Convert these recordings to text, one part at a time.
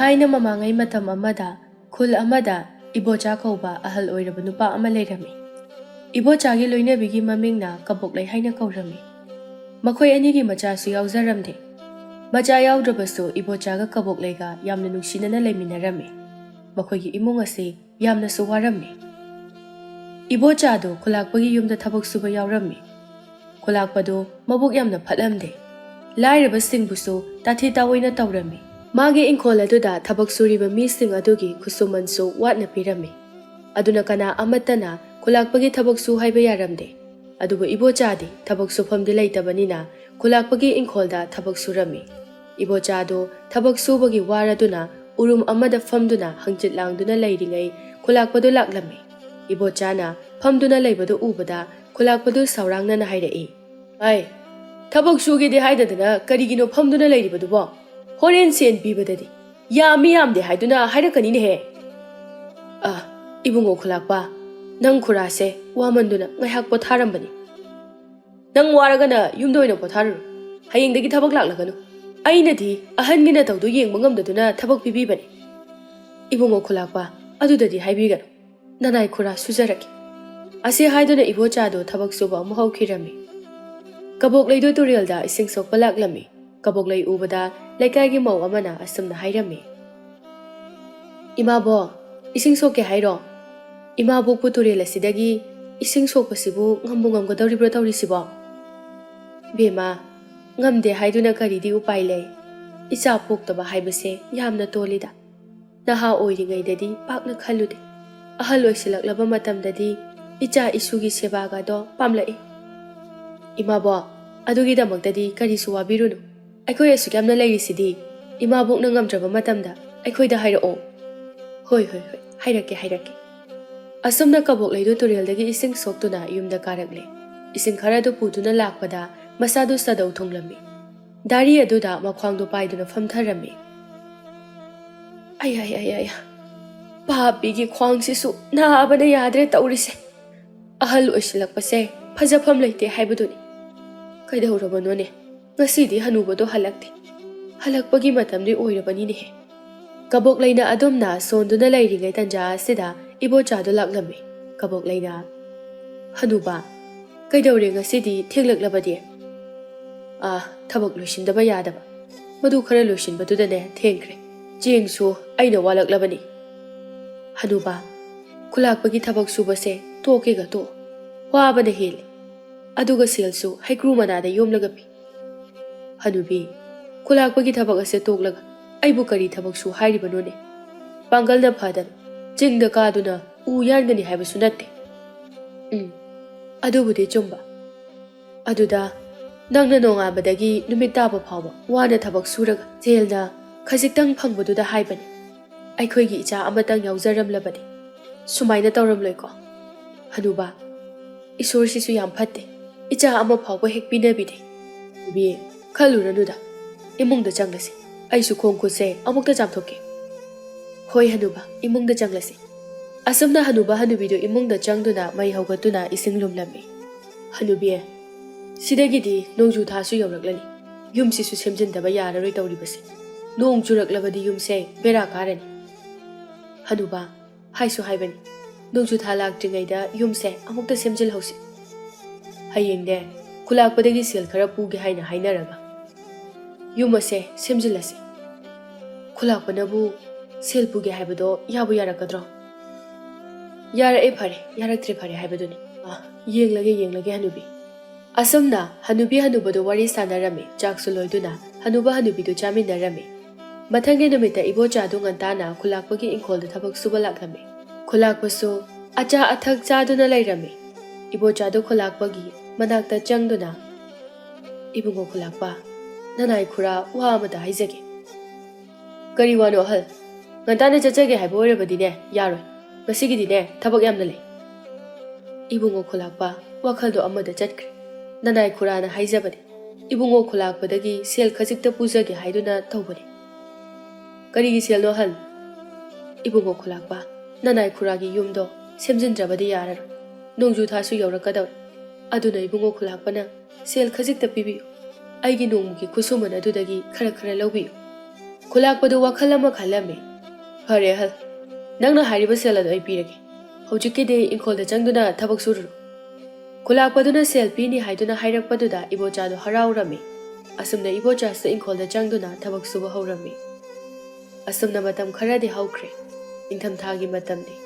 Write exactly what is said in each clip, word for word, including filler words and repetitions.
ꯊꯥꯏꯅ ꯃꯃꯥꯡꯉꯩ ꯃꯇꯝ ꯑꯃꯗ ꯈꯨꯜ ꯑꯃꯗ ꯏꯕꯣꯆꯥ ꯀꯧꯕ ꯑꯍꯜ ꯑꯣꯏꯔꯕ ꯅꯨꯄꯥ ꯑꯃ ꯂꯩꯔꯝꯃꯤ꯫ ꯏꯕꯣꯆꯥꯒꯤ ꯂꯣꯏꯅꯕꯤꯒꯤ ꯃꯃꯤꯡꯅ ꯀꯕꯣꯛꯂꯩ ꯍꯥꯏꯅ ꯀꯧꯔꯝꯃꯤ꯫ ꯃꯈꯣꯏ ꯑꯅꯤꯒꯤ ꯃꯆꯥꯁꯨ ꯌꯥꯎꯖꯔꯝꯗꯦ꯫ ꯃꯆꯥ ꯌꯥꯎꯗ꯭ꯔꯕꯁꯨ ꯏꯕꯣꯆꯥꯒ ꯀꯕꯣꯛꯂꯩꯒ ꯌꯥꯝꯅ ꯅꯨꯡꯁꯤꯅꯅ ꯂꯩꯃꯤꯟꯅꯔꯝꯃꯤ꯫ ꯃꯈꯣꯏꯒꯤ ꯏꯃꯨꯡ ꯑꯁꯤ ꯌꯥꯝꯅꯁꯨ ꯋꯥꯔꯝꯃꯤ꯫ ꯏꯕꯣꯆꯥꯗꯨ ꯈꯨꯂꯥꯛꯄꯒꯤ ꯌꯨꯝꯗ ꯊꯕꯛ ꯁꯨꯕ ꯌꯥꯎꯔꯝꯃꯤ꯫ ꯈꯨꯂꯥꯛꯄꯗꯨ ꯃꯕꯨꯛ ꯌꯥꯝꯅ ꯐꯠꯂꯝꯗꯦ꯫ ꯂꯥꯏꯔꯕꯁꯤꯡꯕꯨꯁꯨ ꯇꯥꯊꯤ ꯇꯥꯑꯣꯏꯅ ꯇꯧꯔꯝꯃꯤ꯫ ꯃꯥꯒꯤ ꯏꯪꯈꯣꯜ ꯑꯗꯨꯗ ꯊꯕꯛ ꯁꯨꯔꯤꯕ ꯃꯤꯁꯤꯡ ꯑꯗꯨꯒꯤ ꯈꯨꯠꯁꯨꯃꯟꯁꯨ ꯋꯥꯠꯅ ꯄꯤꯔꯝꯃꯤ꯫ ꯑꯗꯨꯅ ꯀꯅꯥ ꯑꯃꯠꯇꯅ ꯈꯨꯂꯥꯛꯄꯒꯤ ꯊꯕꯛ ꯁꯨ ꯍꯥꯏꯕ ꯌꯥꯔꯝꯗꯦ꯫ ꯑꯗꯨꯕꯨ ꯏꯕꯣꯆꯥꯗꯤ ꯊꯕꯛ ꯁꯨꯐꯝꯗꯤ ꯂꯩꯇꯕꯅꯤꯅ ꯈꯨꯂꯥꯛꯄꯒꯤ ꯏꯪꯈꯣꯜꯗ ꯊꯕꯛ ꯁꯨꯔꯝꯃꯤ꯫ ꯏꯕꯣꯆꯥꯗꯣ ꯊꯕꯛ ꯁꯨꯕꯒꯤ ꯋꯥꯔꯗꯨꯅ ꯎꯔꯨꯝ ꯑꯃꯗ ꯐꯝꯗꯨꯅ ꯍꯪꯆꯤꯠ ꯂꯥꯡꯗꯨꯅ ꯂꯩꯔꯤꯉꯩ ꯈꯨꯂꯥꯛꯄꯗꯨ ꯂꯥꯛꯂꯝꯃꯤ꯫ ꯏꯕꯣꯆꯥꯅ ꯐꯝꯗꯨꯅ ꯂꯩꯕꯗꯨ ꯎꯕꯗ ꯈꯨꯂꯥꯛꯄꯗꯨ ꯁꯥꯎꯔꯥꯡꯅꯅ ꯍꯥꯏꯔꯛꯏ, "ꯑꯩ, ꯊꯕꯛ ꯁꯨꯒꯦꯗꯤ ꯍꯥꯏꯗꯗꯅ ꯀꯔꯤꯒꯤꯅꯣ ꯐꯝꯗꯨꯅ ꯂꯩꯔꯤꯕꯗꯨꯕꯣ? ꯍꯣꯔꯦꯟ ꯁꯦꯟ ꯄꯤꯕꯗꯗꯤ ꯌꯥꯝꯃꯤ ꯌꯥꯝꯗꯦ ꯍꯥꯏꯗꯨꯅ ꯍꯥꯏꯔꯛꯀꯅꯤꯅꯦꯍꯦ꯫" "ꯑ, ꯏꯕꯨꯡꯉꯣ ꯈꯨꯂꯥꯛꯄ, ꯅꯪ ꯈꯨꯔꯥꯁꯦ ꯋꯥꯃꯟꯗꯨꯅ ꯉꯥꯏꯍꯥꯛ ꯄꯣꯊꯥꯔꯝꯕꯅꯤ꯫ ꯅꯪ ꯋꯥꯔꯒꯅ ꯌꯨꯝꯗ ꯑꯣꯏꯅ ꯄꯣꯊꯥꯔꯨꯔꯣ꯫ ꯍꯌꯦꯡꯗꯒꯤ ꯊꯕꯛ ꯂꯥꯛꯂꯒꯅꯨ꯫ ꯑꯩꯅꯗꯤ ꯑꯍꯟꯒꯤ ꯅꯇꯧꯗꯨ ꯌꯦꯡꯕ ꯉꯝꯗꯗꯨꯅ ꯊꯕꯛ ꯄꯤꯕꯤꯕꯅꯤ꯫ ꯏꯕꯨꯡꯉꯣ ꯈꯨꯂꯥꯛꯄ, ꯑꯗꯨꯗꯗꯤ ꯍꯥꯏꯕꯤꯒꯅꯨ꯫ ꯅꯅꯥꯏ ꯈꯨꯔꯥ ꯁꯨꯖꯔꯒꯦ꯫" ꯑꯁꯤ ꯍꯥꯏꯗꯨꯅ ꯏꯕꯣꯆꯥꯗꯣ ꯊꯕꯛ ꯁꯨꯕ ꯑꯃꯨꯛ ꯍꯧꯈꯤꯔꯝꯃꯤ꯫ ꯀꯕꯣꯛꯂꯩꯗꯣ ꯇꯨꯔꯦꯜꯗ ꯏꯁꯤꯡ ꯁꯣꯛꯄ ꯂꯥꯛꯂꯝꯃꯤ꯫ ꯀꯕꯣꯛꯂꯩ ꯎꯕꯗ ꯂꯩꯀꯥꯏꯒꯤ ꯃꯧ ꯑꯃꯅ ꯑꯁꯨꯝꯅ ꯍꯥꯏꯔꯝꯃꯤ, "ꯏꯃꯥꯕꯣ, ꯏꯁꯤꯡ ꯁꯣꯛꯀꯦ ꯍꯥꯏꯔꯣ? ꯏꯃꯥꯕꯣꯛꯄꯨ ꯇꯨꯔꯦꯜ ꯑꯁꯤꯗꯒꯤ ꯏꯁꯤꯡ ꯁꯣꯛꯄꯁꯤꯕꯨ ꯉꯝꯕꯨ ꯉꯝꯒꯗꯧꯔꯤꯕ꯭ꯔꯣ ꯇꯧꯔꯤꯁꯤꯕꯣ?" "ꯕꯦꯝꯃ, ꯉꯝꯗꯦ ꯍꯥꯏꯗꯨꯅ ꯀꯔꯤꯗꯤ ꯎꯄꯥꯏ ꯂꯩ? ꯏꯆꯥ ꯄꯣꯛꯇꯕ ꯍꯥꯏꯕꯁꯦ ꯌꯥꯝꯅ ꯇꯣꯜꯂꯤꯗ꯫ ꯅꯍꯥ ꯑꯣꯏꯔꯤꯉꯩꯗꯗꯤ ꯄꯥꯛꯅ ꯈꯜꯂꯨꯗꯦ꯫ ꯑꯍꯜ ꯑꯣꯏꯁꯤꯜꯂꯛꯂꯕ ꯃꯇꯝꯗꯗꯤ ꯏꯆꯥ ꯏꯁꯨꯒꯤ ꯁꯦꯕꯥꯒꯗꯣ ꯄꯥꯝꯂꯛꯏ꯫" "ꯏꯃꯥꯕꯣ, ꯑꯗꯨꯒꯤꯗꯃꯛꯇꯗꯤ ꯀꯔꯤꯁꯨ ꯋꯥꯕꯤꯔꯨꯅꯨ꯫ ꯑꯩꯈꯣꯏ ꯑꯁꯨꯛ ꯌꯥꯝꯅ ꯂꯩꯔꯤꯁꯤꯗꯤ꯫ ꯏꯃꯥꯕꯣꯛꯅ ꯉꯝꯗ꯭ꯔꯕ ꯃꯇꯝꯗ ꯑꯩꯈꯣꯏꯗ ꯍꯥꯏꯔꯛꯑꯣ꯫" "ꯍꯣꯏ, ꯍꯣꯏ, ꯍꯣꯏ, ꯍꯥꯏꯔꯛꯀꯦ, ꯍꯥꯏꯔꯛꯀꯦ꯫" ꯑꯁꯨꯝꯅ ꯀꯕꯣꯛꯂꯩꯗꯨ ꯇꯨꯔꯦꯜꯗꯒꯤ ꯏꯁꯤꯡ ꯁꯣꯛꯇꯨꯅ ꯌꯨꯝꯗ ꯀꯥꯔꯛꯂꯦ꯫ ꯏꯁꯤꯡ ꯈꯔꯗꯨ ꯄꯨꯗꯨꯅ ꯂꯥꯛꯄꯗ ꯃꯁꯥꯗꯨ ꯆꯗꯧ ꯊꯨꯡꯂꯝꯃꯤ꯫ ꯗꯥꯔꯤ ꯑꯗꯨꯗ ꯃꯈ꯭ꯋꯥꯡꯗꯨ ꯄꯥꯏꯗꯨꯅ ꯐꯝꯊꯔꯝꯃꯤ꯫ "ꯑꯩ, ꯑꯩ, ꯑꯩ, ꯑꯩ, ꯄꯥꯄꯤꯒꯤ ꯈ꯭ꯋꯥꯡꯁꯤꯁꯨ ꯅꯥꯕꯅ ꯌꯥꯗ꯭ꯔꯦ ꯇꯧꯔꯤꯁꯦ꯫ ꯑꯍꯜ ꯑꯣꯏꯁꯤꯜꯂꯛꯄꯁꯦ ꯐꯖꯐꯝ ꯂꯩꯇꯦ ꯍꯥꯏꯕꯗꯨꯅꯤ꯫ ꯀꯩꯗꯧꯔꯕꯅꯣꯅꯦ? ꯉꯁꯤꯗꯤ ꯍꯅꯨꯕꯗꯣ ꯍꯜꯂꯛꯇꯦ꯫ ꯍꯜꯂꯛꯄꯒꯤ ꯃꯇꯝꯗꯤ ꯑꯣꯏꯔꯕꯅꯤꯅꯦꯍꯦ꯫" ꯀꯕꯣꯛꯂꯩꯅ ꯑꯗꯨꯝꯅ ꯁꯣꯟꯗꯨꯅ ꯂꯩꯔꯤꯉꯩ ꯇꯟꯖꯥ ꯑꯁꯤꯗ ꯏꯕꯣꯆꯥꯗꯣ ꯂꯥꯛꯂꯝꯃꯤ꯫ ꯀꯕꯣꯛꯂꯩꯅ, "ꯍꯅꯨꯕ, ꯀꯩꯗꯧꯔꯦ ꯉꯁꯤꯗꯤ ꯊꯦꯡꯂꯛꯂꯕꯗꯤ?" "ꯑꯥ, ꯊꯕꯛ ꯂꯣꯏꯁꯤꯟꯗꯕ ꯌꯥꯗꯕ꯫ ꯃꯗꯨ ꯈꯔ ꯂꯣꯏꯁꯤꯟꯕꯗꯨꯗꯅꯦ ꯊꯦꯡꯈ꯭ꯔꯦ꯫ ꯆꯦꯡꯁꯨ ꯑꯩꯅ ꯋꯥꯠꯂꯛꯂꯕꯅꯤ꯫" "ꯍꯅꯨꯕ, ꯈꯨꯂꯥꯛꯄꯒꯤ ꯊꯕꯛ ꯁꯨꯕꯁꯦ ꯇꯣꯛꯀꯦꯒ ꯇꯣꯛꯑꯣ꯫ ꯋꯥꯕꯅ ꯍꯦꯜꯂꯤ꯫ ꯑꯗꯨꯒ ꯁꯦꯜꯁꯨ ꯍꯩꯀ꯭ꯔꯨ ꯃꯅꯥꯗ ꯌꯣꯝꯂꯒ ꯄꯤ꯫" "ꯍꯅꯨꯕꯤ, ꯈꯨꯂꯥꯛꯄꯒꯤ ꯊꯕꯛ ꯑꯁꯦ ꯇꯣꯛꯂꯒ ꯑꯩꯕꯨ ꯀꯔꯤ ꯊꯕꯛ ꯁꯨ ꯍꯥꯏꯔꯤꯕꯅꯣꯅꯦ? ꯄꯥꯡꯒꯜꯅ ꯐꯗꯅ ꯆꯤꯡꯗ ꯀꯥꯗꯨꯅ ꯎ ꯌꯥꯟꯒꯅꯤ ꯍꯥꯏꯕꯁꯨ ꯅꯠꯇꯦ꯫" "ꯎꯝ, ꯑꯗꯨꯕꯨꯗꯤ ꯆꯨꯝꯕ꯫ ꯑꯗꯨꯗ ꯅꯪꯅ ꯅꯣꯡꯉꯥꯟꯕꯗꯒꯤ ꯅꯨꯃꯤꯠ ꯇꯥꯕ ꯐꯥꯎꯕ ꯋꯥꯅ ꯊꯕꯛ ꯁꯨꯔꯒ ꯁꯦꯜꯅ ꯈꯖꯤꯛꯇꯪ ꯐꯪꯕꯗꯨꯗ ꯍꯥꯏꯕꯅꯤ꯫ ꯑꯩꯈꯣꯏꯒꯤ ꯏꯆꯥ ꯑꯃꯇꯪ ꯌꯥꯎꯖꯔꯝꯂꯕꯗꯤ ꯁꯨꯃꯥꯏꯅ ꯇꯧꯔꯝꯂꯣꯏꯀꯣ꯫ ꯍꯅꯨꯕ, ꯏꯁꯣꯔꯁꯤꯁꯨ ꯌꯥꯝ ꯐꯠꯇꯦ꯫ ꯏꯆꯥ ꯑꯃ ꯐꯥꯎꯕ ꯍꯦꯛ ꯄꯤꯅꯕꯤꯗꯦ꯫" "ꯏꯕꯤ, ꯈꯜꯂꯨꯔꯅꯨꯗ꯫ ꯏꯃꯨꯡꯗ ꯆꯪꯂꯁꯤ꯫ ꯑꯩꯁꯨ ꯈꯣꯡ ꯈꯨꯠꯁꯦ ꯑꯃꯨꯛꯇ ꯆꯥꯝꯊꯣꯛꯀꯦ꯫" "ꯍꯣꯏ ꯍꯅꯨꯕ, ꯏꯃꯨꯡꯗ ꯆꯪꯂꯁꯤ꯫" ꯑꯁꯨꯝꯅ ꯍꯅꯨꯕ ꯍꯅꯨꯕꯤꯗꯨ ꯏꯃꯨꯡꯗ ꯆꯪꯗꯨꯅ ꯃꯩ ꯍꯧꯒꯠꯇꯨꯅ ꯏꯁꯤꯡ ꯂꯨꯝꯂꯝꯃꯤ꯫ "ꯍꯅꯨꯕꯤ, ꯁꯤꯗꯒꯤꯗꯤ ꯅꯣꯡꯖꯨ ꯊꯥꯁꯨ ꯌꯧꯔꯛꯂꯅꯤ꯫ ꯌꯨꯝꯁꯤꯁꯨ ꯁꯦꯝꯖꯤꯟꯗꯕ ꯌꯥꯔꯔꯣꯏ ꯇꯧꯔꯤꯕꯁꯦ꯫ ꯅꯣꯡ ꯆꯨꯔꯛꯂꯕꯗꯤ ꯌꯨꯝꯁꯦ ꯕꯦꯔꯥ ꯀꯥꯔꯅꯤ꯫" "ꯍꯅꯨꯕ, ꯍꯥꯏꯁꯨ ꯍꯥꯏꯕꯅꯤ, ꯅꯣꯡꯖꯨ ꯊꯥ ꯂꯥꯛꯇ꯭ꯔꯤꯉꯩꯗ ꯌꯨꯝꯁꯦ ꯑꯃꯨꯛꯇ ꯁꯦꯝꯖꯤꯜꯍꯧꯁꯤ꯫ ꯍꯌꯦꯡꯅꯦ, ꯈꯨꯂꯥꯛꯄꯗꯒꯤ ꯁꯦꯜ ꯈꯔ ꯄꯨꯒꯦ ꯍꯥꯏꯅ ꯍꯥꯏꯅꯔꯒ ꯌꯨꯝ ꯑꯁꯦ ꯁꯦꯝꯖꯤꯜꯂꯁꯤ꯫" "ꯈꯨꯂꯥꯛꯄꯅꯕꯨ ꯁꯦꯜ ꯄꯨꯒꯦ ꯍꯥꯏꯕꯗꯣ ꯌꯥꯕꯨ ꯌꯥꯔꯛꯀꯗ꯭ꯔꯣ?" "ꯌꯥꯔꯛꯑꯦ ꯐꯔꯦ, ꯌꯥꯔꯛꯇ꯭ꯔꯦ ꯐꯔꯦ ꯍꯥꯏꯕꯗꯨꯅꯤ꯫ ꯑ, ꯌꯦꯡꯂꯒꯦ, ꯌꯦꯡꯂꯒꯦ ꯍꯅꯨꯕꯤ꯫" ꯑꯁꯨꯝꯅ ꯍꯅꯨꯕꯤ ꯍꯅꯨꯕꯗꯨ ꯋꯥꯔꯤ ꯁꯥꯟꯅꯔꯝꯃꯤ꯫ ꯆꯥꯛꯁꯨ ꯂꯣꯏꯗꯨꯅ ꯍꯅꯨꯕ ꯍꯅꯨꯕꯤꯗꯨ ꯆꯥꯃꯤꯟꯅꯔꯝꯃꯤ꯫ ꯃꯊꯪꯒꯤ ꯅꯨꯃꯤꯠꯇ ꯏꯕꯣꯆꯥꯗꯨ ꯉꯟꯇꯥꯅ ꯈꯨꯂꯥꯛꯄꯒꯤ ꯏꯪꯈꯣꯜꯗ ꯊꯕꯛ ꯁꯨꯕ ꯂꯥꯛꯂꯝꯃꯤ꯫ ꯈꯨꯂꯥꯛꯄꯁꯨ ꯑꯆꯥ ꯑꯊꯛ ꯆꯥꯗꯨꯅ ꯂꯩꯔꯝꯃꯤ꯫ ꯏꯕꯣꯆꯥꯗꯨ ꯈꯨꯂꯥꯛꯄꯒꯤ ꯃꯅꯥꯛꯇ ꯆꯪꯗꯨꯅ, "ꯏꯕꯨꯡꯉꯣ ꯈꯨꯂꯥꯛꯄ, ꯅꯅꯥꯏ ꯈꯨꯔꯥ ꯋꯥ ꯑꯃꯇ ꯍꯥꯏꯖꯒꯦ꯫" "ꯀꯔꯤ ꯋꯥꯅꯣ ꯑꯍꯜ? ꯉꯟꯇꯥꯅ ꯆꯠꯆꯒꯦ ꯍꯥꯏꯕ ꯑꯣꯏꯔꯕꯗꯤꯅꯦ, ꯌꯥꯔꯣꯏ꯫ ꯉꯁꯤꯒꯤꯗꯤꯅꯦ, ꯊꯕꯛ ꯌꯥꯝꯅ ꯂꯩ꯫" "ꯏꯕꯨꯡꯉꯣ ꯈꯨꯂꯥꯛꯄ, ꯋꯥꯈꯜꯗꯣ ꯑꯃꯗ ꯆꯠꯈ꯭ꯔꯦ꯫ ꯅꯅꯥꯏ ꯈꯨꯔꯥꯅ ꯍꯥꯏꯖꯕꯅꯤ, ꯏꯕꯨꯡꯉꯣ ꯈꯨꯂꯥꯛꯄꯗꯒꯤ ꯁꯦꯜ ꯈꯖꯤꯛꯇ ꯄꯨꯖꯒꯦ ꯍꯥꯏꯗꯨꯅ ꯇꯧꯕꯅꯤ꯫" "ꯀꯔꯤꯒꯤ ꯁꯦꯜꯅꯣ ꯑꯍꯜ?" "ꯏꯕꯨꯡꯉꯣ ꯈꯨꯂꯥꯛꯄ, ꯅꯅꯥꯏ ꯈꯨꯔꯥꯒꯤ ꯌꯨꯝꯗꯣ ꯁꯦꯝꯖꯤꯟꯗ꯭ꯔꯕꯗꯤ ꯌꯥꯔꯔꯣꯏ꯫ ꯅꯣꯡꯖꯨ ꯊꯥꯁꯨ ꯌꯧꯔꯛꯀꯗꯧꯔꯦ꯫ ꯑꯗꯨꯅ ꯏꯕꯨꯡꯉꯣ ꯈꯨꯂꯥꯛꯄꯅ ꯁꯦꯜ ꯈꯖꯤꯛꯇ ꯄꯤꯕꯤꯌꯨ꯫ ꯑꯩꯒꯤ ꯅꯣꯡꯃꯒꯤ ꯈꯨꯠꯁꯨꯃꯟ ꯑꯗꯨꯗꯒꯤ ꯈꯔ ꯈꯔ ꯂꯧꯕꯤꯌꯨ꯫" ꯈꯨꯂꯥꯛꯄꯗꯨ ꯋꯥꯈꯜ ꯑꯃ ꯈꯜꯂꯝꯃꯤ꯫ "ꯐꯔꯦ ꯑꯍꯜ, ꯅꯪꯅ ꯍꯥꯏꯔꯤꯕ ꯁꯦꯜ ꯑꯗꯨ ꯑꯩ ꯄꯤꯔꯒꯦ꯫ ꯍꯧꯖꯤꯛꯀꯤꯗꯤ ꯏꯪꯈꯣꯜꯗ ꯆꯪꯗꯨꯅ ꯊꯕꯛ ꯁꯨꯔꯨꯔꯣ꯫" ꯈꯨꯂꯥꯛꯄꯗꯨꯅ ꯁꯦꯜ ꯄꯤꯅꯤ ꯍꯥꯏꯗꯨꯅ ꯍꯥꯏꯔꯛꯄꯗꯨꯗ ꯏꯕꯣꯆꯥꯗꯨ ꯍꯔꯥꯎꯔꯝꯃꯤ꯫ ꯑꯁꯨꯝꯅ ꯏꯕꯣꯆꯥꯁꯨ ꯏꯪꯈꯣꯜꯗ ꯆꯪꯗꯨꯅ ꯊꯕꯛ ꯁꯨꯕ ꯍꯧꯔꯝꯃꯤ꯫ ꯑꯁꯨꯝꯅ ꯃꯇꯝ ꯈꯔꯗꯤ ꯍꯧꯈ꯭ꯔꯦ꯫ ꯅꯤꯡꯊꯝꯊꯥꯒꯤ ꯃꯇꯝꯅꯤ꯫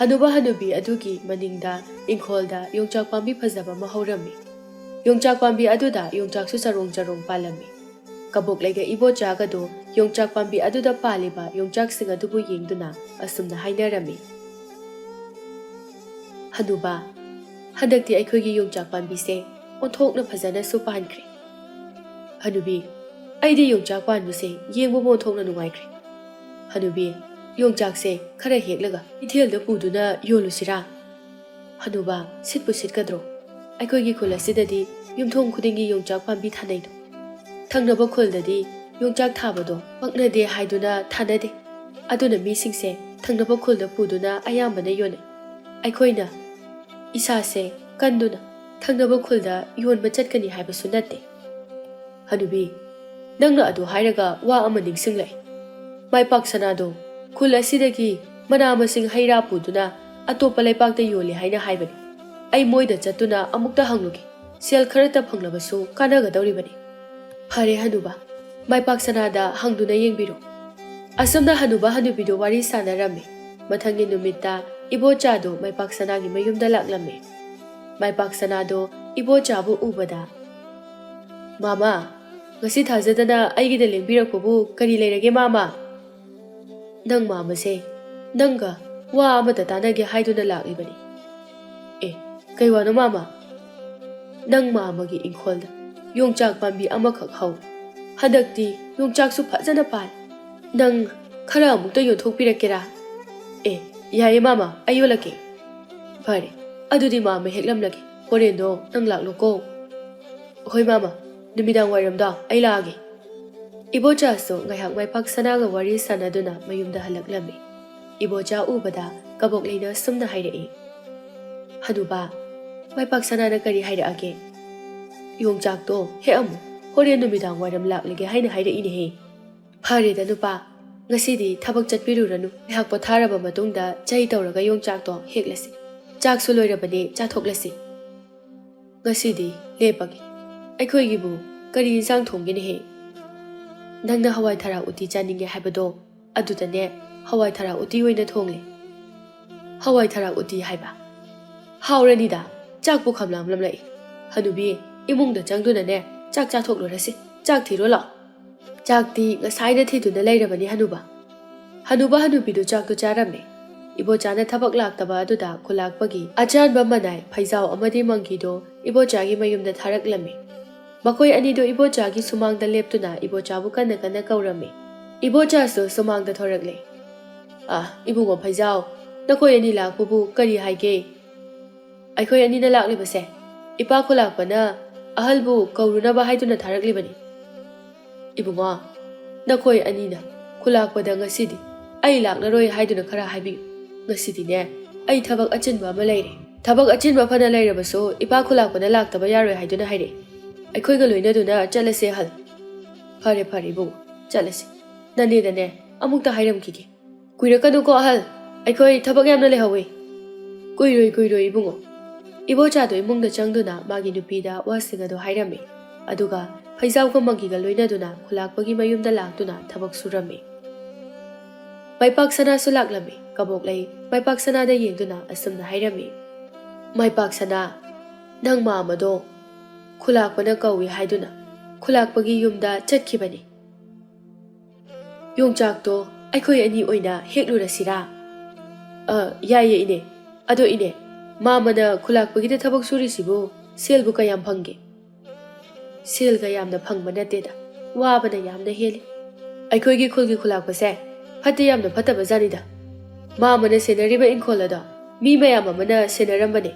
ꯍꯅꯨꯕ ꯍꯅꯨꯕꯤ ꯑꯗꯨꯒꯤ ꯃꯅꯤꯡꯗ ꯏꯪꯈꯣꯜꯗ ꯌꯣꯡꯆꯥꯛ ꯄꯥꯝꯕꯤ ꯐꯖꯕ ꯑꯃ ꯍꯧꯔꯝꯃꯤ꯫ ꯌꯣꯡꯆꯥꯛ ꯄꯥꯝꯕꯤ ꯑꯗꯨꯗ ꯌꯣꯡꯆꯥꯛꯁꯨ ꯆꯔꯣꯡ ꯆꯔꯣꯡ ꯄꯥꯜꯂꯝꯃꯤ꯫ ꯀꯕꯣꯛꯂꯩꯒ ꯏꯕꯣꯆꯥꯒꯗꯣ ꯌꯣꯡꯆꯥꯛ ꯄꯥꯝꯕꯤ ꯑꯗꯨꯗ ꯄꯥꯜꯂꯤꯕ ꯌꯣꯡꯆꯥꯛꯁꯤꯡ ꯑꯗꯨꯕꯨ ꯌꯦꯡꯗꯨꯅ ꯑꯁꯨꯝꯅ ꯍꯥꯏꯅꯔꯝꯃꯤ꯫ "ꯍꯅꯨꯕ, ꯍꯟꯗꯛꯇꯤ ꯑꯩꯈꯣꯏꯒꯤ ꯌꯣꯡꯆꯥꯛ ꯄꯥꯝꯕꯤꯁꯦ ꯑꯣꯟꯊꯣꯛꯅ ꯐꯖꯅꯁꯨ ꯄꯥꯟꯈ꯭ꯔꯦ꯫" "ꯍꯅꯨꯕꯤ, ꯑꯩꯗꯤ ꯌꯣꯡꯆꯥꯛ ꯄꯥꯟꯕꯁꯦ ꯌꯦꯡꯕꯕꯨ ꯑꯣꯟꯊꯣꯛꯅ ꯅꯨꯡꯉꯥꯏꯈ꯭ꯔꯦ꯫ ꯍꯅꯨꯕꯤ, ꯌꯣꯡꯆꯥꯛꯁꯦ ꯈꯔ ꯍꯦꯛꯂꯒ ꯀꯩꯊꯦꯜꯗ ꯄꯨꯗꯨꯅ ꯌꯣꯜꯂꯨꯁꯤꯔꯥ?" "ꯍꯅꯨꯕ, ꯁꯤꯠꯄꯨ ꯁꯤꯠꯀꯗ꯭ꯔꯣ? ꯑꯩꯈꯣꯏꯒꯤ ꯈꯨꯜ ꯑꯁꯤꯗꯗꯤ ꯌꯨꯝꯊꯣꯡ ꯈꯨꯗꯤꯡꯒꯤ ꯌꯣꯡꯆꯥꯛ ꯄꯥꯝꯕꯤ ꯊꯥꯅꯩꯗꯣ꯫ ꯊꯪꯅꯕ ꯈꯨꯜꯗꯗꯤ ꯌꯣꯡꯆꯥꯛ ꯊꯥꯕꯗꯣ ꯄꯛꯅꯗꯦ ꯍꯥꯏꯗꯨꯅ ꯊꯥꯅꯗꯦ꯫ ꯑꯗꯨꯅ ꯃꯤꯁꯤꯡꯁꯦ ꯊꯪꯅꯕ ꯈꯨꯜꯗ ꯄꯨꯗꯨꯅ ꯑꯌꯥꯝꯕꯅ ꯌꯣꯟꯅꯩ꯫ ꯑꯩꯈꯣꯏꯅ ꯏꯁꯥꯁꯦ ꯀꯟꯗꯨꯅ ꯊꯪꯅꯕ ꯈꯨꯜꯗ ꯌꯣꯟꯕ ꯆꯠꯀꯅꯤ ꯍꯥꯏꯕꯁꯨ ꯅꯠꯇꯦ꯫" "ꯍꯅꯨꯕꯤ, ꯅꯪꯅ ꯑꯗꯨ ꯍꯥꯏꯔꯒ ꯋꯥ ꯑꯃ ꯅꯤꯡꯁꯤꯡꯂꯛꯏ꯫ ꯃꯥꯏꯄꯥꯛ ꯁꯅꯥꯗꯣ ꯈꯨꯜ ꯑꯁꯤꯗꯒꯤ ꯃꯅꯥ ꯃꯁꯤꯡ ꯍꯩ ꯔꯥ ꯄꯨꯗꯨꯅ ꯑꯇꯣꯞꯄ ꯂꯩꯄꯥꯛꯇ ꯌꯣꯜꯂꯤ ꯍꯥꯏꯅ ꯍꯥꯏꯕꯅꯤ꯫ ꯑꯩ ꯃꯣꯏꯗ ꯆꯠꯇꯨꯅ ꯑꯃꯨꯛꯇ ꯍꯪꯂꯨꯒꯦ꯫ ꯁꯦꯜ ꯈꯔꯇ ꯐꯪꯂꯕꯁꯨ ꯀꯥꯟꯅꯒꯗꯧꯔꯤꯕꯅꯤ꯫" "ꯐꯔꯦ ꯍꯅꯨꯕ, ꯃꯥꯏꯄꯥꯛ ꯁꯅꯥꯗ ꯍꯪꯗꯨꯅ ꯌꯦꯡꯕꯤꯔꯣ꯫" ꯑꯁꯨꯝꯅ ꯍꯅꯨꯕ ꯍꯅꯨꯕꯤꯗꯨ ꯋꯥꯔꯤ ꯁꯥꯟꯅꯔꯝꯃꯤ꯫ ꯃꯊꯪꯒꯤ ꯅꯨꯃꯤꯠꯇ ꯏꯕꯣꯆꯥꯗꯨ ꯃꯥꯏꯄꯥꯛ ꯁꯅꯥꯒꯤ ꯃꯌꯨꯝꯗ ꯂꯥꯛꯂꯝꯃꯤ꯫ ꯃꯥꯏꯄꯥꯛ ꯁꯅꯥꯗꯣ ꯏꯕꯣꯆꯥꯕꯨ ꯎꯕꯗ, "ꯃꯥꯃ, ꯉꯁꯤ ꯊꯥꯖꯗꯅ ꯑꯩꯒꯤꯗ ꯂꯦꯡꯕꯤꯔꯛꯄꯕꯨ ꯀꯔꯤ ꯂꯩꯔꯒꯦ ꯃꯥꯃ?" "ꯅꯪ ꯃꯥꯃꯁꯦ ꯅꯪꯒ ꯋꯥ ꯑꯃꯇ ꯇꯥꯟꯅꯒꯦ ꯍꯥꯏꯗꯨꯅ ꯂꯥꯛꯂꯤꯕꯅꯤ꯫" "ꯑꯦ, ꯀꯩ ꯋꯥꯅꯣ ꯃꯥꯃ?" "ꯅꯪ ꯃꯥꯃꯒꯤ ꯏꯪꯈꯣꯜꯗ ꯌꯣꯡꯆꯥꯛ ꯄꯥꯝꯕꯤ ꯑꯃꯈꯛ ꯍꯧ꯫ ꯍꯟꯗꯛꯇꯤ ꯌꯣꯡꯆꯥꯛꯁꯨ ꯐꯖꯅ ꯄꯥꯜꯂꯤ꯫ ꯅꯪ ꯈꯔ ꯑꯃꯨꯛꯇ ꯌꯣꯟꯊꯣꯛꯄꯤꯔꯛꯀꯦꯔꯥ?" "ꯑꯦ, ꯌꯥꯏꯌꯦ ꯃꯥꯃ, ꯑꯩ ꯌꯣꯜꯂꯛꯀꯦ꯫" "ꯐꯔꯦ, ꯑꯗꯨꯗꯤ ꯃꯥꯃ ꯍꯦꯛꯂꯝꯂꯒꯦ꯫ ꯍꯣꯔꯦꯟꯗꯣ ꯅꯪ ꯂꯥꯛꯂꯣꯀꯣ꯫" "ꯍꯣꯏ ꯃꯥꯃ, ꯅꯨꯃꯤꯗꯥꯡ ꯋꯥꯏꯔꯝꯗꯣ ꯑꯩ ꯂꯥꯛꯑꯒꯦ꯫" ꯏꯕꯣꯆꯥꯁꯨ ꯉꯥꯏꯍꯥꯛ ꯃꯥꯏꯄꯥꯛ ꯁꯅꯥꯒ ꯋꯥꯔꯤ ꯁꯥꯟꯅꯗꯨꯅ ꯃꯌꯨꯝꯗ ꯍꯜꯂꯛꯂꯝꯃꯤ꯫ ꯏꯕꯣꯆꯥ ꯎꯕꯗ ꯀꯕꯣꯛꯂꯩꯅ ꯑꯁꯨꯝꯅ ꯍꯥꯏꯔꯛꯏ, "ꯍꯅꯨꯕ, ꯃꯥꯏꯄꯥꯛ ꯁꯅꯥꯅ ꯀꯔꯤ ꯍꯥꯏꯔꯛꯑꯒꯦ?" "ꯌꯣꯡꯆꯥꯛꯇꯣ ꯍꯦꯛꯑꯝꯃꯨ, ꯍꯣꯔꯦꯟ ꯅꯨꯃꯤꯗꯥꯡ ꯋꯥꯏꯔꯝ ꯂꯥꯛꯂꯒꯦ ꯍꯥꯏꯅ ꯍꯥꯏꯔꯛꯏꯅꯦꯍꯦ꯫" ꯐꯔꯦꯗ ꯅꯨꯄꯥ, ꯉꯁꯤꯗꯤ ꯊꯕꯛ ꯆꯠꯄꯤꯔꯨꯔꯅꯨ꯫ ꯉꯥꯏꯍꯥꯛ ꯄꯣꯊꯥꯔꯕ ꯃꯇꯨꯡꯗ ꯆꯩ ꯇꯧꯔꯒ ꯌꯣꯡꯆꯥꯛꯇꯣ ꯍꯦꯛꯂꯁꯤ꯫ ꯆꯥꯛꯁꯨ ꯂꯣꯏꯔꯕꯅꯦ, ꯆꯥꯊꯣꯛꯂꯁꯤ꯫ ꯉꯁꯤꯗꯤ ꯂꯦꯞꯄꯒꯦ꯫ ꯑꯩꯈꯣꯏꯒꯤꯕꯨ ꯀꯔꯤ ꯏꯟꯁꯥꯡ ꯊꯣꯡꯒꯦꯅꯦꯍꯦ? ꯅꯪꯅ ꯍꯋꯥꯏ ꯊꯔꯥꯛ ꯎꯇꯤ ꯆꯥꯅꯤꯡꯉꯦ ꯍꯥꯏꯕꯗꯣ, ꯑꯗꯨꯗꯅꯦ ꯍꯋꯥꯏ ꯊꯔꯥꯛ ꯎꯇꯤ ꯑꯣꯏꯅ ꯊꯣꯡꯂꯦ꯫ ꯍꯋꯥꯏ ꯊꯔꯥꯛ ꯎꯇꯤ ꯍꯥꯏꯕ? ꯍꯥꯎꯔꯅꯤꯗ, ꯆꯥꯛꯄꯨ ꯈꯝꯂꯥꯝꯂꯝꯂꯛꯏ꯫ ꯍꯅꯨꯕꯤ, ꯏꯃꯨꯡꯗ ꯆꯪꯗꯨꯅꯅꯦ ꯆꯥꯛ ꯆꯥꯊꯣꯛꯂꯨꯔꯁꯤ꯫ ꯆꯥꯛ ꯊꯤꯔꯣ ꯂꯥꯛꯑꯣ꯫ ꯆꯥꯛꯇꯤ ꯉꯁꯥꯏꯅ ꯊꯤꯗꯨꯅ ꯂꯩꯔꯕꯅꯤ ꯍꯅꯨꯕ꯫ ꯍꯅꯨꯕ ꯍꯅꯨꯕꯤꯗꯨ ꯆꯥꯛꯇꯨ ꯆꯥꯔꯝꯃꯤ꯫ ꯏꯕꯣꯆꯥꯅ ꯊꯕꯛ ꯂꯥꯛꯇꯕ ꯑꯗꯨꯗ ꯈꯨꯂꯥꯛꯄꯒꯤ ꯑꯆꯥꯟꯕ ꯃꯅꯥꯏ, ꯐꯩꯖꯥꯎ ꯑꯃꯗꯤ ꯃꯪꯒꯤꯗꯣ ꯏꯕꯣꯆꯥꯒꯤ ꯃꯌꯨꯝꯗ ꯊꯥꯔꯛꯂꯝꯃꯤ꯫ ꯃꯈꯣꯏ ꯑꯅꯤꯗꯨ ꯏꯕꯣꯆꯥꯒꯤ ꯁꯨꯃꯥꯡꯗ ꯂꯦꯞꯇꯨꯅ ꯏꯕꯣꯆꯥꯕꯨ ꯀꯟꯅ ꯀꯟꯅ ꯀꯧꯔꯝꯃꯤ꯫ ꯏꯕꯣꯆꯥꯁꯨ ꯁꯨꯃꯥꯡꯗ ꯊꯣꯔꯛꯂꯦ꯫ "ꯑ, ꯏꯕꯨꯡꯉꯣ ꯐꯩꯖꯥꯎ, ꯅꯈꯣꯏ ꯑꯅꯤ ꯂꯥꯛꯄꯕꯨ ꯀꯔꯤ ꯍꯥꯏꯒꯦ?" "ꯑꯩꯈꯣꯏ ꯑꯅꯤꯅ ꯂꯥꯛꯂꯤꯕꯁꯦ ꯏꯄꯥ ꯈꯨꯂꯥꯛꯄꯅ ꯑꯍꯜꯕꯨ ꯀꯧꯔꯨꯅꯕ ꯍꯥꯏꯗꯨꯅ ꯊꯥꯔꯛꯂꯤꯕꯅꯤ꯫ ꯏꯕꯨꯡꯉꯣ, ꯅꯈꯣꯏ ꯑꯅꯤꯅ ꯈꯨꯂꯥꯛꯄꯗ ꯉꯁꯤꯗꯤ ꯑꯩ ꯂꯥꯛꯂꯔꯣꯏ ꯍꯥꯏꯗꯨꯅ ꯈꯔ ꯍꯥꯏꯕꯤꯌꯨ꯫ ꯉꯁꯤꯗꯤꯅꯦ ꯑꯩ ꯊꯕꯛ ꯑꯆꯤꯟꯕ ꯑꯃ ꯂꯩꯔꯦ꯫ ꯊꯕꯛ ꯑꯆꯤꯟꯕ ꯐꯅ ꯂꯩꯔꯕꯁꯨ ꯏꯄꯥ ꯈꯨꯂꯥꯛꯄꯅ ꯂꯥꯛꯇꯕ ꯌꯥꯔꯣꯏ ꯍꯥꯏꯗꯨꯅ ꯍꯥꯏꯔꯛꯏ꯫ ꯑꯩꯈꯣꯏꯒ ꯂꯣꯏꯅꯗꯨꯅ ꯆꯠꯂꯁꯦ ꯑꯍꯜ꯫" "ꯐꯔꯦ ꯐꯔꯦ ꯏꯕꯨꯡꯉꯣ, ꯆꯠꯂꯁꯤ꯫ ꯅꯅꯦꯗꯅꯦ ꯑꯃꯨꯛꯇ ꯍꯥꯏꯔꯝꯈꯤꯒꯦ꯫ ꯀꯨꯏꯔꯛꯀꯅꯨꯀꯣ ꯑꯍꯜ, ꯑꯩꯈꯣꯏ ꯊꯕꯛ ꯌꯥꯝꯅ ꯂꯩꯍꯧꯋꯤ꯫" "ꯀꯨꯏꯔꯣꯏ ꯀꯨꯏꯔꯣꯏ ꯏꯕꯨꯡꯉꯣ꯫" ꯏꯕꯣꯆꯥꯗꯣ ꯏꯃꯨꯡꯗ ꯆꯪꯗꯨꯅ ꯃꯥꯒꯤ ꯅꯨꯄꯤꯗ ꯋꯥꯁꯤꯡ ꯑꯗꯨ ꯍꯥꯏꯔꯝꯃꯤ꯫ ꯑꯗꯨꯒ ꯐꯩꯖꯥꯎ ꯈꯨꯃꯪꯒꯤꯒ ꯂꯣꯏꯅꯗꯨꯅ ꯈꯨꯂꯥꯛꯄꯒꯤ ꯃꯌꯨꯝꯗ ꯂꯥꯛꯇꯨꯅ ꯊꯕꯛ ꯁꯨꯔꯝꯃꯤ꯫ ꯃꯥꯏꯄꯥꯛ ꯁꯅꯥꯁꯨ ꯂꯥꯛꯂꯝꯃꯤ꯫ ꯀꯕꯣꯛꯂꯩ ꯃꯥꯏꯄꯥꯛ ꯁꯅꯥꯗ ꯌꯦꯡꯗꯨꯅ ꯑꯁꯨꯝꯅ ꯍꯥꯏꯔꯝꯃꯤ, "ꯃꯥꯏꯄꯥꯛ ꯁꯅꯥ, ꯅꯪ ꯃꯥꯝꯃꯗꯣ ꯈꯨꯂꯥꯛꯄꯅ ꯀꯧꯏ ꯍꯥꯏꯗꯨꯅ ꯈꯨꯂꯥꯛꯄꯒꯤ ꯌꯨꯝꯗ ꯆꯠꯈꯤꯕꯅꯤ꯫ ꯌꯣꯡꯆꯥꯛꯇꯣ ꯑꯩꯈꯣꯏ ꯑꯅꯤ ꯑꯣꯏꯅ ꯍꯦꯛꯂꯨꯔꯁꯤꯔꯥ?" "ꯑ, ꯌꯥꯏꯌꯦ ꯏꯅꯦ꯫ ꯑꯗꯣ ꯏꯅꯦ, ꯃꯥꯝꯃꯅ ꯈꯨꯂꯥꯛꯄꯒꯤꯗ ꯊꯕꯛ ꯁꯨꯔꯤꯁꯤꯕꯨ ꯁꯦꯜꯕꯨ ꯀꯌꯥꯝ ꯐꯪꯒꯦ?" "ꯁꯦꯜꯒ ꯌꯥꯝꯅ ꯐꯪꯕ ꯅꯠꯇꯦꯗ, ꯋꯥꯕꯅ ꯌꯥꯝꯅ ꯍꯦꯜꯂꯤ꯫ ꯑꯩꯈꯣꯏꯒꯤ ꯈꯨꯜꯒꯤ ꯈꯨꯂꯥꯛꯄꯁꯦ ꯐꯠꯇ ꯌꯥꯝꯅ ꯐꯠꯇꯕ ꯖꯥꯠꯅꯤꯗ꯫ ꯃꯥꯝꯃꯅ ꯁꯦꯟꯅꯔꯤꯕ ꯏꯪꯈꯣꯜ ꯑꯗꯣ ꯃꯤ ꯃꯌꯥꯝ ꯑꯃꯅ ꯁꯦꯟꯅꯔꯝꯕꯅꯦ꯫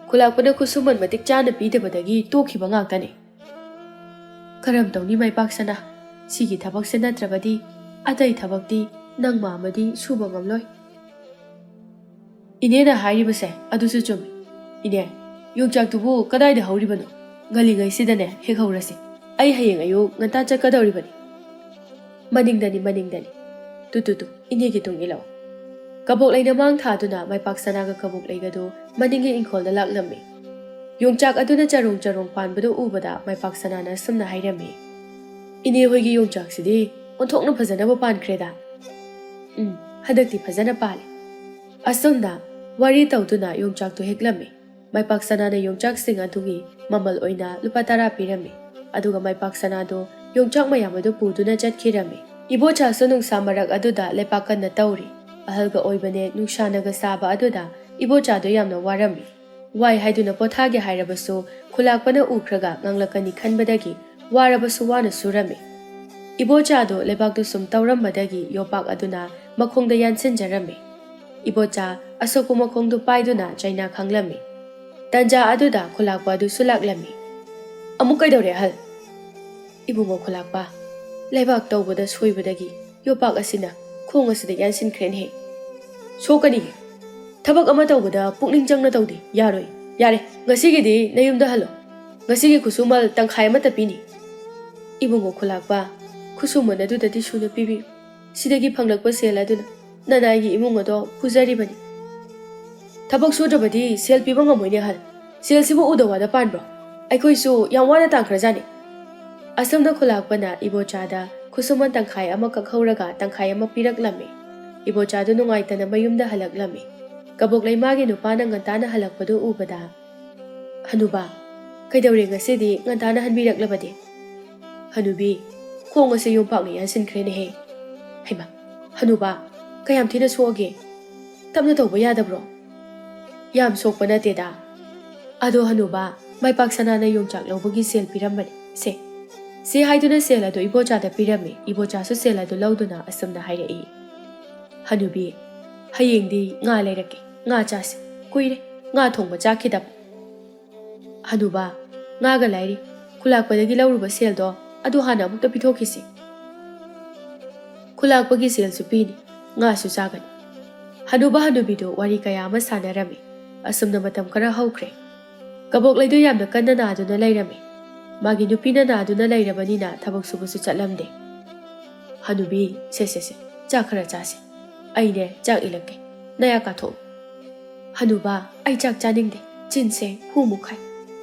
ꯈꯨꯂꯥꯛꯄꯅ ꯈꯨꯠꯁꯨꯃꯟ ꯃꯇꯤꯛ ꯆꯥꯅ ꯄꯤꯗꯕꯗꯒꯤ ꯇꯣꯛꯈꯤꯕ ꯉꯥꯛꯇꯅꯤ꯫ ꯀꯔꯝ ꯇꯧꯅꯤ ꯃꯥꯏꯄꯥꯛ ꯁꯅꯥ? ꯁꯤꯒꯤ ꯊꯕꯛꯁꯦ ꯅꯠꯇ꯭ꯔꯕꯗꯤ ꯑꯇꯩ ꯊꯕꯛꯇꯤ ꯅꯪ ꯃꯥꯝꯃꯗꯤ ꯁꯨꯕ ꯉꯝꯂꯣꯏ꯫" "ꯏꯅꯦꯅ ꯍꯥꯏꯔꯤꯕꯁꯦ ꯑꯗꯨꯁꯨ ꯆꯨꯝꯃꯤ꯫ ꯏꯅꯦ, ꯌꯣꯡꯆꯥꯛꯇꯨꯕꯨ ꯀꯗꯥꯏꯗ ꯍꯧꯔꯤꯕꯅꯣ? ꯉꯜꯂꯤꯉꯩꯁꯤꯗꯅꯦ ꯍꯦꯛꯍꯧꯔꯁꯤ꯫ ꯑꯩ ꯍꯌꯦꯡ ꯑꯌꯨꯛ ꯉꯟꯇꯥ ꯆꯠꯀꯗꯧꯔꯤꯕꯅꯤ꯫" "ꯃꯅꯤꯡꯗꯅꯤ, ꯃꯅꯤꯡꯗꯅꯤ꯫ ꯇꯨ, ꯇꯨ, ꯇꯨ, ꯏꯅꯦꯒꯤ ꯇꯨꯡ ꯏꯜꯂꯛꯎ"꯫ ꯀꯕꯣꯛꯂꯩꯅ ꯃꯥꯡ ꯊꯥꯗꯨꯅ ꯃꯥꯏꯄꯥꯛ ꯁꯅꯥꯒ ꯀꯕꯣꯛꯂꯩꯒꯗꯨ ꯃꯅꯤꯡꯒꯤ ꯏꯪꯈꯣꯜꯗ ꯂꯥꯛꯂꯝꯃꯤ꯫ ꯌꯣꯡꯆꯥꯛ ꯑꯗꯨꯅ ꯆꯔꯣꯡ ꯆꯔꯣꯡ ꯄꯥꯟꯕꯗꯨ ꯎꯕꯗ ꯃꯥꯏꯄꯥꯛ ꯁꯅꯥꯅ ꯑꯁꯨꯝꯅ ꯍꯥꯏꯔꯝꯃꯤ, "ꯏꯅꯦ ꯍꯣꯏꯒꯤ ꯌꯣꯡꯆꯥꯛꯁꯤꯗꯤ ꯑꯣꯟꯊꯣꯛꯅ ꯐꯖꯅꯕ ꯄꯥꯟꯈ꯭ꯔꯦꯗ꯫ ꯎꯝ, ꯍꯟꯗꯛꯇꯤ ꯐꯖꯅ ꯄꯥꯜꯂꯦ"꯫ ꯑꯁꯨꯝꯅ ꯋꯥꯔꯤ ꯇꯧꯗꯨꯅ ꯌꯣꯡꯆꯥꯛꯇꯨ ꯍꯦꯛꯂꯝꯃꯤ꯫ ꯃꯥꯏꯄꯥꯛ ꯁꯅꯥꯅ ꯌꯣꯡꯆꯥꯛꯁꯤꯡ ꯑꯗꯨꯒꯤ ꯃꯃꯜ ꯑꯣꯏꯅ ꯂꯨꯄꯥ ꯇꯔꯥ ꯄꯤꯔꯝꯃꯤ꯫ ꯑꯗꯨꯒ ꯃꯥꯏꯄꯥꯛ ꯁꯅꯥꯗꯨ ꯌꯣꯡꯆꯥꯛ ꯃꯌꯥꯝ ꯑꯗꯨ ꯄꯨꯗꯨꯅ ꯆꯠꯈꯤꯔꯝꯃꯤ꯫ ꯏꯕꯣꯆꯥꯁꯨ ꯅꯨꯡꯁꯥ ꯃꯔꯛ ꯑꯗꯨꯗ ꯂꯩꯄꯥꯛ ꯀꯟꯅ ꯇꯧꯔꯤ꯫ ꯑꯍꯜꯒ ꯑꯣꯏꯕꯅꯦ ꯅꯨꯡꯁꯥꯅꯒ ꯁꯥꯕ ꯑꯗꯨꯗ ꯏꯕꯣꯆꯥꯗꯨ ꯌꯥꯝꯅ ꯋꯥꯔꯝꯃꯤ꯫ ꯋꯥꯏ ꯍꯥꯏꯗꯨꯅ ꯄꯣꯊꯥꯒꯦ ꯍꯥꯏꯔꯕꯁꯨ ꯈꯨꯂꯥꯛꯄꯅ ꯎꯈ꯭ꯔꯒ ꯉꯥꯡꯂꯛꯀꯅꯤ ꯈꯟꯕꯗꯒꯤ ꯋꯥꯔꯕꯁꯨ ꯋꯥꯅ ꯁꯨꯔꯝꯃꯤ꯫ ꯏꯕꯣꯆꯥꯗꯨ ꯂꯩꯕꯥꯛꯇꯨ ꯁꯨꯝ ꯇꯧꯔꯝꯕꯗꯒꯤ ꯌꯣꯄꯥꯛ ꯑꯗꯨꯅ ꯃꯈꯣꯡꯗ ꯌꯥꯟꯁꯤꯟꯖꯔꯝꯃꯤ꯫ ꯏꯕꯣꯆꯥ ꯑꯁꯣꯛꯄ ꯃꯈꯣꯡꯗꯨ ꯄꯥꯏꯗꯨꯅ ꯆꯩꯅꯥ ꯈꯥꯡꯂꯝꯃꯤ꯫ ꯇꯟꯖꯥ ꯑꯗꯨꯗ ꯈꯨꯂꯥꯛꯄ ꯑꯗꯨꯁꯨ ꯂꯥꯛꯂꯝꯃꯤ꯫ "ꯑꯃꯨꯛ ꯀꯩꯗꯧꯔꯦ, ꯑꯍꯜ?" "ꯏꯕꯨꯡꯉꯣ ꯈꯨꯂꯥꯛꯄ, ꯂꯩꯕꯥꯛ ꯇꯧꯕꯗ ꯁꯣꯏꯕꯗꯒꯤ ꯌꯣꯄꯥꯛ ꯑꯁꯤꯅ ꯈꯣꯡ ꯑꯁꯤꯗ ꯌꯥꯟꯁꯤꯟꯈ꯭ꯔꯦꯅꯦꯍꯦ꯫ ꯁꯣꯛꯀꯅꯤ꯫ ꯊꯕꯛ ꯑꯃ ꯇꯧꯕꯗ ꯄꯨꯛꯅꯤꯡ ꯆꯪꯅ ꯇꯧꯗꯦ꯫ ꯌꯥꯔꯣꯏ꯫ ꯌꯥꯔꯦ, ꯉꯁꯤꯒꯤꯗꯤ ꯅꯌꯨꯝꯗ ꯍꯜꯂꯣ꯫ ꯉꯁꯤꯒꯤ ꯈꯨꯠꯁꯨꯃꯜ ꯇꯪꯈꯥꯏ ꯑꯃꯠꯇ ꯄꯤꯅꯤ"꯫ "ꯏꯕꯨꯡꯉꯣ ꯈꯨꯂꯥꯛꯄ, ꯈꯨꯠꯁꯨꯃꯟ ꯑꯗꯨꯗꯗꯤ ꯁꯨꯅ ꯄꯤꯕꯤꯌꯨ꯫ ꯁꯤꯗꯒꯤ ꯐꯪꯂꯛꯄ ꯁꯦꯜ ꯑꯗꯨꯅ ꯅꯅꯥꯏꯒꯤ ꯏꯃꯨꯡ ꯑꯗꯣ ꯄꯨꯖꯔꯤꯕꯅꯤ꯫ ꯊꯕꯛ ꯁꯨꯗ꯭ꯔꯕꯗꯤ ꯁꯦꯜ ꯄꯤꯕ ꯉꯝꯃꯣꯏꯅꯦ, ꯑꯍꯜ꯫ ꯁꯦꯜꯁꯤꯕꯨ ꯎꯗ ꯋꯥꯗ ꯄꯥꯟꯕ꯭ꯔꯣ? ꯑꯩꯈꯣꯏꯁꯨ ꯌꯥꯝ ꯋꯥꯅ ꯇꯥꯟꯈ꯭ꯔꯖꯥꯠꯅꯤ"꯫ ꯑꯁꯨꯝꯅ ꯈꯨꯂꯥꯛꯄꯅ ꯏꯕꯣꯆꯥꯗ ꯈꯨꯠꯁꯨꯃꯟ ꯇꯪꯈꯥꯏ ꯑꯃ ꯀꯛꯍꯧꯔꯒ ꯇꯪꯈꯥꯏ ꯑꯃ ꯄꯤꯔꯛꯂꯝꯃꯤ꯫ ꯏꯕꯣꯆꯥꯗꯨ ꯅꯨꯡꯉꯥꯏꯇꯅ ꯃꯌꯨꯝꯗ ꯍꯜꯂꯛꯂꯝꯃꯤ꯫ ꯀꯕꯣꯛꯂꯩ ꯃꯥꯒꯤ ꯅꯨꯄꯥꯅ ꯉꯟꯇꯥꯅ ꯍꯜꯂꯛꯄꯗꯨ ꯎꯕꯗ, "ꯍꯅꯨꯕꯥ, ꯀꯩꯗꯧꯔꯦ ꯉꯁꯤꯗꯤ ꯉꯟꯇꯥꯅ ꯍꯟꯕꯤꯔꯛꯂꯕꯗꯤ?" "ꯍꯅꯨꯕꯤ, ꯈꯣꯡ ꯑꯁꯤ ꯌꯣꯝꯄꯥꯛꯅ ꯌꯥꯟꯁꯤꯟꯈ꯭ꯔꯦꯅꯦꯍꯦ"꯫ "ꯍꯩꯃꯥ, ꯍꯅꯨꯕꯥ, ꯀꯌꯥꯝ ꯊꯤꯅ ꯁꯣꯛꯑꯒꯦ? ꯇꯞꯅ ꯇꯧꯕ ꯌꯥꯗꯕ꯭ꯔꯣ?" "ꯌꯥꯝ ꯁꯣꯛꯄ ꯅꯠꯇꯦꯗ꯫ ꯑꯗꯣ ꯍꯅꯨꯕꯥ, ꯃꯥꯏꯄꯥꯛ ꯁꯅꯥꯅ ꯌꯣꯡꯆꯥꯛ ꯂꯧꯕꯒꯤ ꯁꯦꯜ ꯄꯤꯔꯝꯕꯅꯤ꯫ ꯁꯦ"꯫ ꯁꯦ ꯍꯥꯏꯗꯨꯅ ꯁꯦꯜ ꯑꯗꯨ ꯏꯕꯣꯆꯥꯗ ꯄꯤꯔꯝꯃꯤ꯫ ꯏꯕꯣꯆꯥꯁꯨ ꯁꯦꯜ ꯑꯗꯨ ꯂꯧꯗꯨꯅ ꯑꯁꯨꯝꯅ ꯍꯥꯏꯔꯛꯏ, "ꯍꯅꯨꯕꯤ, ꯍꯌꯦꯡꯗꯤ ꯉꯥ ꯂꯩꯔꯛꯀꯦ꯫ ꯉꯥ ꯆꯥꯁꯤ꯫ ꯀꯨꯏꯔꯦ ꯉꯥ ꯊꯣꯡꯕ ꯆꯥꯈꯤꯗꯕ"꯫ "ꯍꯅꯨꯕꯥ, ꯉꯥꯒ ꯂꯥꯏꯔꯤ꯫ ꯈꯨꯂꯥꯛꯄꯗꯒꯤ ꯂꯧꯔꯨꯕ ꯁꯦꯜꯗꯣ ꯑꯗꯨ ꯍꯥꯟꯅ ꯑꯃꯨꯛꯇ ꯄꯤꯊꯣꯛꯈꯤꯁꯤ꯫ ꯈꯨꯂꯥꯛꯄꯒꯤ ꯁꯦꯜꯁꯨ ꯄꯤꯅꯤ, ꯉꯥꯁꯨ ꯆꯥꯒꯅꯤ"꯫ ꯍꯅꯨꯕ ꯍꯅꯨꯕꯤꯗꯨ ꯋꯥꯔꯤ ꯀꯌꯥ ꯑꯃ ꯁꯥꯟꯅꯔꯝꯃꯤ꯫ ꯑꯁꯨꯝꯅ ꯃꯇꯝ ꯈꯔ ꯍꯧꯈ꯭ꯔꯦ꯫ ꯀꯕꯣꯛꯂꯩꯗꯨ ꯌꯥꯝꯅ ꯀꯟꯅ ꯅꯥꯗꯨꯅ ꯂꯩꯔꯝꯃꯤ꯫ ꯃꯥꯒꯤ ꯅꯨꯄꯤꯅ ꯅꯥꯗꯨꯅ ꯂꯩꯔꯕꯅꯤꯅ ꯊꯕꯛ ꯁꯨꯕꯁꯨ ꯆꯠꯂꯝꯗꯦ꯫ "ꯍꯅꯨꯕꯤ, ꯁꯦ ꯁꯦ ꯁꯦ, ꯆꯥꯛ ꯈꯔ ꯆꯥꯁꯦ꯫ ꯑꯩꯅꯦ ꯆꯥꯛ ꯏꯜꯂꯛꯀꯦ, ꯅꯌꯥ ꯀꯥꯊꯣꯛꯎ꯫" "ꯍꯅꯨꯕ, ꯑꯩ ꯆꯥꯛ ꯆꯥꯅꯤꯡꯗꯦ, ꯆꯤꯟꯁꯦ ꯍꯨ ꯃꯨꯛꯈꯥꯏ꯫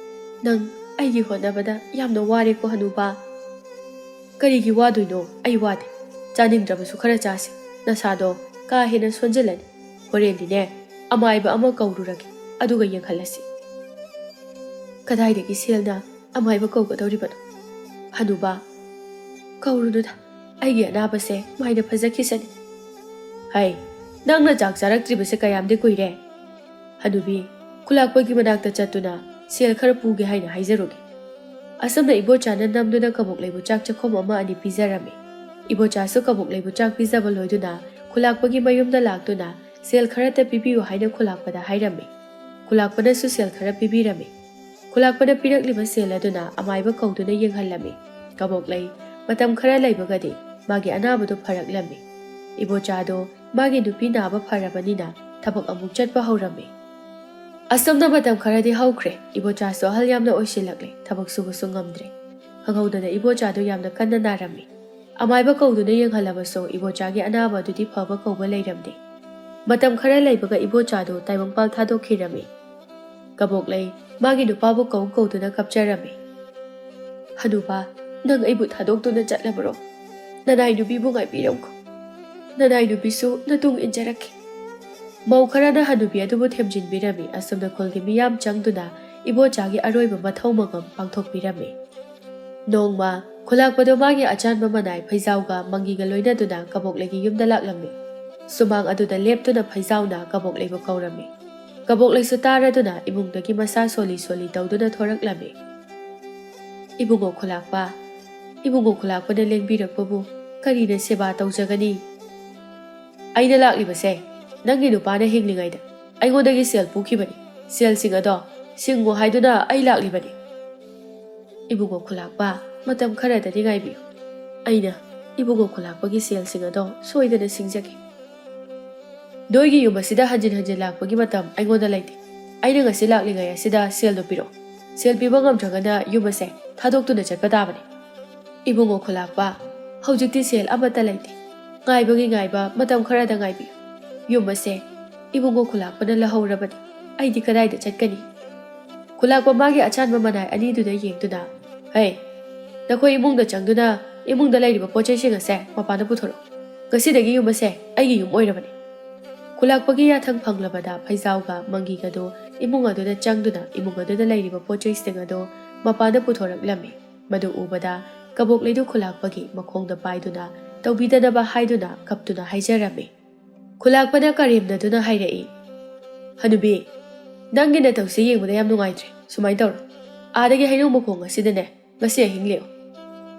ꯅꯪ ꯑꯩꯒꯤ ꯍꯣꯠꯅꯕꯗ ꯌꯥꯝꯅ ꯋꯥꯔꯦꯀꯣ ꯍꯅꯨꯕ꯫" "ꯀꯔꯤꯒꯤ ꯋꯥꯗꯣꯏꯅꯣ? ꯑꯩ ꯋꯥꯗꯦ꯫ ꯆꯥꯅꯤꯡꯗ꯭ꯔꯕꯁꯨ ꯈꯔ ꯆꯥꯁꯦ, ꯅꯁꯥꯗꯣ ꯀꯥ ꯍꯦꯟꯅ ꯁꯣꯟꯖꯜꯂꯅꯤ꯫ ꯍꯣꯔꯦꯟꯗꯤꯅꯦ ꯑꯃꯥꯏꯕ ꯑꯃ ꯀꯧꯔꯨꯔꯒꯦ, ꯑꯗꯨꯒ ꯌꯦꯡꯍꯜꯂꯁꯤ꯫" "ꯀꯗꯥꯏꯗꯒꯤ ꯁꯦꯜꯅ ꯑꯃꯥꯏꯕ ꯀꯧꯒꯗꯧꯔꯤꯕꯅꯣ? ꯍꯅꯨꯕ, ꯀꯧꯔꯨꯅꯨꯗ, ꯑꯩꯒꯤ ꯑꯅꯥꯕꯁꯦ ꯃꯥꯏꯅ ꯐꯖꯈꯤꯁꯅꯤ꯫" "ꯍꯩ, ꯅꯪꯅ ꯆꯥꯛ ꯆꯥꯔꯛꯇ꯭ꯔꯤꯕꯁꯦ ꯀꯌꯥꯝꯗꯤ ꯀꯨꯏꯔꯦ? ꯍꯅꯨꯕꯤ, ꯈꯨꯂꯥꯛꯄꯒꯤ ꯃꯅꯥꯛꯇ ꯆꯠꯇꯨꯅ ꯁꯦꯜ ꯈꯔ ꯄꯨꯒꯦ ꯍꯥꯏꯅ ꯍꯥꯏꯖꯔꯨꯒꯦ꯫" ꯑꯁꯨꯝꯅ ꯏꯕꯣꯆꯥꯅ ꯅꯝꯗꯨꯅ ꯀꯕꯣꯛꯂꯩꯕꯨ ꯆꯥꯛ ꯆꯥꯛꯈꯣꯝ ꯑꯃ ꯑꯅꯤ ꯄꯤꯖꯔꯝꯃꯤ꯫ ꯏꯕꯣꯆꯥꯁꯨ ꯀꯕꯣꯛꯂꯩꯕꯨ ꯆꯥꯛ ꯄꯤꯖꯕ ꯂꯣꯏꯗꯨꯅ ꯈꯨꯂꯥꯛꯄꯒꯤ ꯃꯌꯨꯝꯗ ꯂꯥꯛꯇꯨꯅ ꯁꯦꯜ ꯈꯔꯇ ꯄꯤꯕꯤꯌꯨ ꯍꯥꯏꯅ ꯈꯨꯂꯥꯛꯄꯗ ꯍꯥꯏꯔꯝꯃꯤ꯫ ꯈꯨꯂꯥꯛꯄꯅꯁꯨ ꯁꯦꯜ ꯈꯔ ꯄꯤꯕꯤꯔꯝꯃꯤ꯫ ꯈꯨꯂꯥꯛꯄꯅ ꯄꯤꯔꯛꯂꯤꯕ ꯁꯦꯜ ꯑꯗꯨꯅ ꯑꯃꯥꯏꯕ ꯀꯧꯗꯨꯅ ꯌꯦꯡꯍꯜꯂꯝꯃꯤ꯫ ꯀꯕꯣꯛꯂꯩ ꯃꯇꯝ ꯈꯔ ꯂꯩꯕꯒꯗꯤ ꯃꯥꯒꯤ ꯑꯅꯥꯕꯗꯨ ꯐꯔꯛꯂꯝꯃꯤ꯫ ꯏꯕꯣꯆꯥꯗꯣ ꯃꯥꯒꯤ ꯅꯨꯄꯤ ꯅꯥꯕ ꯐꯔꯕꯅꯤꯅ ꯊꯕꯛ ꯑꯃꯨꯛ ꯆꯠꯄ ꯍꯧꯔꯝꯃꯤ꯫ ꯑꯁꯨꯝꯅ ꯃꯇꯝ ꯈꯔꯗꯤ ꯍꯧꯈ꯭ꯔꯦ꯫ ꯏꯕꯣꯆꯥꯁꯨ ꯑꯍꯜ ꯌꯥꯝꯅ ꯑꯣꯏꯁꯤꯜꯂꯛꯂꯦ, ꯊꯕꯛ ꯁꯨꯕꯁꯨ ꯉꯝꯗ꯭ꯔꯦ꯫ ꯈꯪꯍꯧꯗꯅ ꯏꯕꯣꯆꯥꯗꯨ ꯌꯥꯝꯅ ꯀꯟꯅ ꯅꯥꯔꯝꯃꯤ꯫ ꯑꯃꯥꯏꯕ ꯀꯧꯗꯨꯅ ꯌꯦꯡꯍꯜꯂꯕꯁꯨ ꯏꯕꯣꯆꯥꯒꯤ ꯑꯅꯥꯕ ꯑꯗꯨꯗꯤ ꯐꯕ ꯀꯧꯕ ꯂꯩꯔꯝꯗꯦ꯫ ꯃꯇꯝ ꯈꯔ ꯂꯩꯕꯒ ꯏꯕꯣꯆꯥꯗꯨ ꯇꯥꯏꯕꯪꯄꯥꯜ ꯊꯥꯗꯣꯛꯈꯤꯔꯝꯃꯤ꯫ ꯀꯕꯣꯛꯂꯩ ꯃꯥꯒꯤ ꯅꯨꯄꯥꯕꯨ ꯀꯧ ꯀꯧꯗꯨꯅ ꯀꯞꯆꯔꯝꯃꯤ꯫ "ꯍꯅꯨꯕ, ꯅꯪ ꯑꯩꯕꯨ ꯊꯥꯗꯣꯛꯇꯨꯅ ꯆꯠꯂꯕꯔꯣ? ꯅꯅꯥꯏ ꯅꯨꯄꯤꯕꯨ ꯉꯥꯏꯕꯤꯔꯝꯈꯣ꯫ ꯅꯅꯥꯏ ꯅꯨꯄꯤꯁꯨ ꯅꯇꯨꯡ ꯏꯟꯖꯔꯛꯈꯤ꯫" ꯃꯧ ꯈꯔꯅ ꯍꯅꯨꯕꯤ ꯑꯗꯨꯕꯨ ꯊꯦꯝꯖꯤꯟꯕꯤꯔꯝꯃꯤ꯫ ꯑꯁꯨꯝꯅ ꯈꯨꯜꯒꯤ ꯃꯤꯌꯥꯝ ꯆꯪꯗꯨꯅ ꯏꯕꯣꯆꯥꯒꯤ ꯑꯔꯣꯏꯕ ꯃꯊꯧ ꯃꯉꯝ ꯄꯥꯡꯊꯣꯛꯄꯤꯔꯝꯃꯤ꯫ ꯅꯣꯡꯃ ꯈꯨꯂꯥꯛꯄꯗꯣ ꯃꯥꯒꯤ ꯑꯆꯥꯟꯕ ꯃꯅꯥꯏ ꯐꯩꯖꯥꯎꯒ ꯃꯪꯒꯤꯒ ꯂꯣꯏꯅꯗꯨꯅ ꯀꯕꯣꯛꯂꯩꯒꯤ ꯌꯨꯝꯗ ꯂꯥꯛꯂꯝꯃꯤ꯫ ꯁꯨꯃꯥꯡ ꯑꯗꯨꯗ ꯂꯦꯞꯇꯨꯅ ꯐꯩꯖꯥꯎꯅ ꯀꯕꯣꯛꯂꯩꯕꯨ ꯀꯧꯔꯝꯃꯤ꯫ ꯀꯕꯣꯛꯂꯩꯁꯨ ꯇꯥꯔꯗꯨꯅ ꯏꯃꯨꯡꯗꯒꯤ ꯃꯁꯥ ꯁꯣꯜꯂꯤ ꯁꯣꯜꯂꯤ ꯇꯧꯗꯨꯅ ꯊꯣꯔꯛꯂꯝꯃꯤ꯫ "ꯏꯕꯨꯡꯉꯣ ꯈꯨꯂꯥꯛꯄ, ꯏꯕꯨꯡꯉꯣ ꯈꯨꯂꯥꯛꯄꯅ ꯂꯦꯡꯕꯤꯔꯛꯄꯕꯨ ꯀꯔꯤꯅ ꯁꯦꯕꯥ ꯇꯧꯖꯒꯅꯤ?" "ꯑꯩꯅ ꯂꯥꯛꯂꯤꯕꯁꯦ ꯅꯪꯒꯤ ꯅꯨꯄꯥꯅ ꯍꯤꯡꯂꯤꯉꯩꯗ ꯑꯩꯉꯣꯟꯗꯒꯤ ꯁꯦꯜ ꯄꯨꯈꯤꯕꯅꯤ꯫ ꯁꯦꯜꯁꯤꯡ ꯑꯗꯣ ꯁꯤꯡꯉꯨ ꯍꯥꯏꯗꯨꯅ ꯑꯩ ꯂꯥꯛꯂꯤꯕꯅꯤ꯫" "ꯏꯕꯨꯡꯉꯣ ꯈꯨꯂꯥꯛꯄ, ꯃꯇꯝ ꯈꯔꯗꯗꯤ ꯉꯥꯏꯕꯤꯌꯨ꯫ ꯑꯩꯅ ꯏꯕꯨꯡꯉꯣ ꯈꯨꯂꯥꯛꯄꯒꯤ ꯁꯦꯜꯁꯤꯡ ꯑꯗꯣ ꯁꯣꯏꯗꯅ ꯁꯤꯡꯖꯒꯦ꯫ ꯅꯣꯏꯒꯤ ꯌꯨꯝ ꯑꯁꯤꯗ ꯍꯟꯖꯤꯟ ꯍꯟꯖꯤꯟ ꯂꯥꯛꯄꯒꯤ ꯃꯇꯝ ꯑꯩꯉꯣꯟꯗ ꯂꯩꯇꯦ꯫ ꯑꯩꯅ ꯉꯁꯤ ꯂꯥꯛꯂꯤꯉꯩ ꯑꯁꯤꯗ ꯁꯦꯜꯗꯨ ꯄꯤꯔꯛꯑꯣ꯫ ꯁꯦꯜ ꯄꯤꯕ ꯉꯝꯗ꯭ꯔꯒꯅ ꯌꯨꯝ ꯑꯁꯦ ꯊꯥꯗꯣꯛꯇꯨꯅ ꯆꯠꯄ ꯇꯥꯕꯅꯤ꯫" "ꯏꯕꯨꯡꯉꯣ ꯈꯨꯂꯥꯛꯄ, ꯍꯧꯖꯤꯛꯇꯤ ꯁꯦꯜ ꯑꯃꯠꯇ ꯂꯩꯇꯦ꯫ ꯉꯥꯏꯕꯒꯤ ꯉꯥꯏꯕ, ꯃꯇꯝ ꯈꯔꯗ ꯉꯥꯏꯕꯤꯌꯨ꯫ ꯌꯨꯝ ꯑꯁꯦ ꯏꯕꯨꯡꯉꯣ ꯈꯨꯂꯥꯛꯄꯅ ꯂꯧꯍꯧꯔꯕꯗꯤ ꯑꯩꯗꯤ ꯀꯗꯥꯏꯗ ꯆꯠꯀꯅꯤ?" ꯈꯨꯂꯥꯛꯄ ꯃꯥꯒꯤ ꯑꯆꯥꯟꯕ ꯃꯅꯥꯏ ꯑꯅꯤꯗꯨꯗ ꯌꯦꯡꯗꯨꯅ, "ꯍꯩ, ꯅꯈꯣꯏ ꯏꯃꯨꯡꯗ ꯆꯪꯗꯨꯅ ꯏꯃꯨꯡꯗ ꯂꯩꯔꯤꯕ ꯄꯣꯠ ꯆꯩꯁꯤꯡ ꯑꯁꯦ ꯃꯄꯥꯟꯗ ꯄꯨꯊꯣꯔꯛꯎ꯫ ꯉꯁꯤꯗꯒꯤ ꯌꯨꯝ ꯑꯁꯦ ꯑꯩꯒꯤ ꯌꯨꯝ ꯑꯣꯏꯔꯕꯅꯤ꯫" ꯈꯨꯂꯥꯛꯄꯒꯤ ꯌꯥꯊꯪ ꯐꯪꯂꯕꯗ ꯐꯩꯖꯥꯎꯒ ꯃꯪꯒꯤꯒꯗꯨ ꯏꯃꯨꯡ ꯑꯗꯨꯗ ꯆꯪꯗꯨꯅ ꯏꯃꯨꯡ ꯑꯗꯨꯗ ꯂꯩꯔꯤꯕ ꯄꯣꯠ ꯆꯩꯁꯤꯡ ꯑꯗꯨ ꯃꯄꯥꯟꯗ ꯄꯨꯊꯣꯔꯛꯂꯝꯃꯤ꯫ ꯃꯗꯨ ꯎꯕꯗ ꯀꯕꯣꯛꯂꯩꯗꯨ ꯈꯨꯂꯥꯛꯄꯒꯤ ꯃꯈꯣꯡꯗ ꯄꯥꯏꯗꯨꯅ ꯇꯧꯕꯤꯗꯅꯕ ꯍꯥꯏꯗꯨꯅ ꯀꯞꯇꯨꯅ ꯍꯥꯏꯖꯔꯝꯃꯤ꯫ ꯈꯨꯂꯥꯛꯄꯅ ꯀꯔꯦꯝꯅꯗꯨꯅ ꯍꯥꯏꯔꯛꯏ, "ꯍꯅꯨꯕꯤ, ꯅꯪꯒꯤ ꯅꯇꯧꯁꯤ ꯌꯦꯡꯕꯗ ꯌꯥꯝ ꯅꯨꯡꯉꯥꯏꯇ꯭ꯔꯦ꯫ ꯁꯨꯃꯥꯏꯅ ꯇꯧꯔꯣ, ꯑꯥꯗꯒꯤ ꯍꯩꯅꯧ ꯃꯈꯣꯡ ꯑꯁꯤꯗꯅꯦ ꯉꯁꯤ ꯑꯍꯤꯡ ꯂꯦꯛꯑꯣ꯫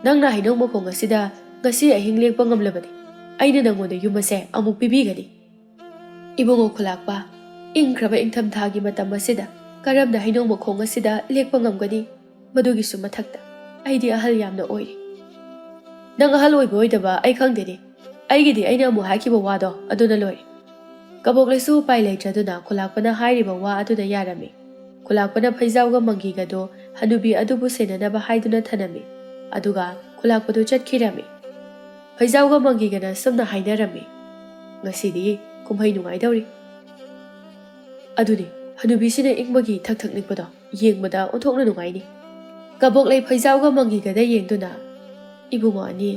ꯅꯪꯅ ꯍꯩꯅꯧ ꯃꯈꯣꯡ ꯑꯁꯤꯗ ꯉꯁꯤ ꯑꯍꯤꯡ ꯂꯦꯛꯄ ꯉꯝꯂꯕꯗꯤ ꯑꯩꯅ ꯅꯪꯉꯣꯟꯗ ꯌꯨꯝ ꯑꯁꯦ ꯑꯃꯨꯛ ꯄꯤꯕꯤꯒꯅꯤ꯫" ꯏꯕꯨꯡꯉꯣ ꯈꯨꯂꯥꯛꯄ, ꯏꯪꯈ꯭ꯔꯕ ꯏꯪꯊꯝꯊꯥꯒꯤ ꯃꯇꯝ ꯑꯁꯤꯗ ꯀꯔꯝꯅ ꯍꯩꯅꯧ ꯃꯈꯣꯡ ꯑꯁꯤꯗ ꯂꯦꯛꯄ ꯉꯝꯒꯅꯤ? ꯃꯗꯨꯒꯤꯁꯨ ꯃꯊꯛꯇ ꯑꯩꯗꯤ ꯑꯍꯜ ꯌꯥꯝꯅ ꯑꯣꯏꯔꯦ꯫ "ꯅꯪ ꯑꯍꯜ ꯑꯣꯏꯕ ꯑꯣꯏꯗꯕ ꯑꯩ ꯈꯪꯗꯦꯅꯦ꯫ ꯑꯩꯒꯤꯗꯤ ꯑꯩꯅ ꯑꯃꯨꯛ ꯍꯥꯏꯈꯤꯕ ꯋꯥꯗꯣ ꯑꯗꯨꯅ ꯂꯣꯏꯔꯦ꯫" ꯀꯕꯣꯛꯂꯩꯁꯨ ꯎꯄꯥꯏ ꯂꯩꯇ꯭ꯔꯗꯨꯅ ꯈꯨꯂꯥꯛꯄꯅ ꯍꯥꯏꯔꯤꯕ ꯋꯥ ꯑꯗꯨꯗ ꯌꯥꯔꯝꯃꯤ꯫ ꯈꯨꯂꯥꯛꯄꯅ ꯐꯩꯖꯥꯎꯒ ꯃꯪꯒꯤꯒꯗꯣ ꯍꯅꯨꯕꯤ ꯑꯗꯨꯕꯨ ꯁꯦꯟꯅꯅꯕ ꯍꯥꯏꯗꯨꯅ ꯊꯅꯝꯃꯤ꯫ ꯑꯗꯨꯒ ꯈꯨꯂꯥꯛꯄꯗꯨ ꯆꯠꯈꯤꯔꯝꯃꯤ꯫ ꯐꯩꯖꯥꯎꯒ ꯃꯪꯒꯤꯒꯅ ꯁꯨꯝꯅ ꯍꯥꯏꯅꯔꯝꯃꯤ, "ꯉꯁꯤꯗꯤ ꯀꯨꯝꯍꯩ ꯅꯨꯡꯉꯥꯏꯗꯧꯔꯤ꯫" ꯑꯗꯨꯅꯤ, ꯍꯅꯨꯕꯤꯁꯤꯅ ꯏꯪꯕꯒꯤ ꯊꯛ ꯊꯛ ꯅꯤꯛꯄꯗꯣ ꯌꯦꯡꯕꯗ ꯑꯣꯟꯊꯣꯛꯅ ꯅꯨꯡꯉꯥꯏꯅꯤ꯫ ꯀꯕꯣꯛꯂꯩ ꯐꯩꯖꯥꯎꯒ ꯃꯪꯒꯤꯒꯗ ꯌꯦꯡꯗꯨꯅ, "ꯏꯕꯨꯡꯉꯣ ꯑꯅꯤ,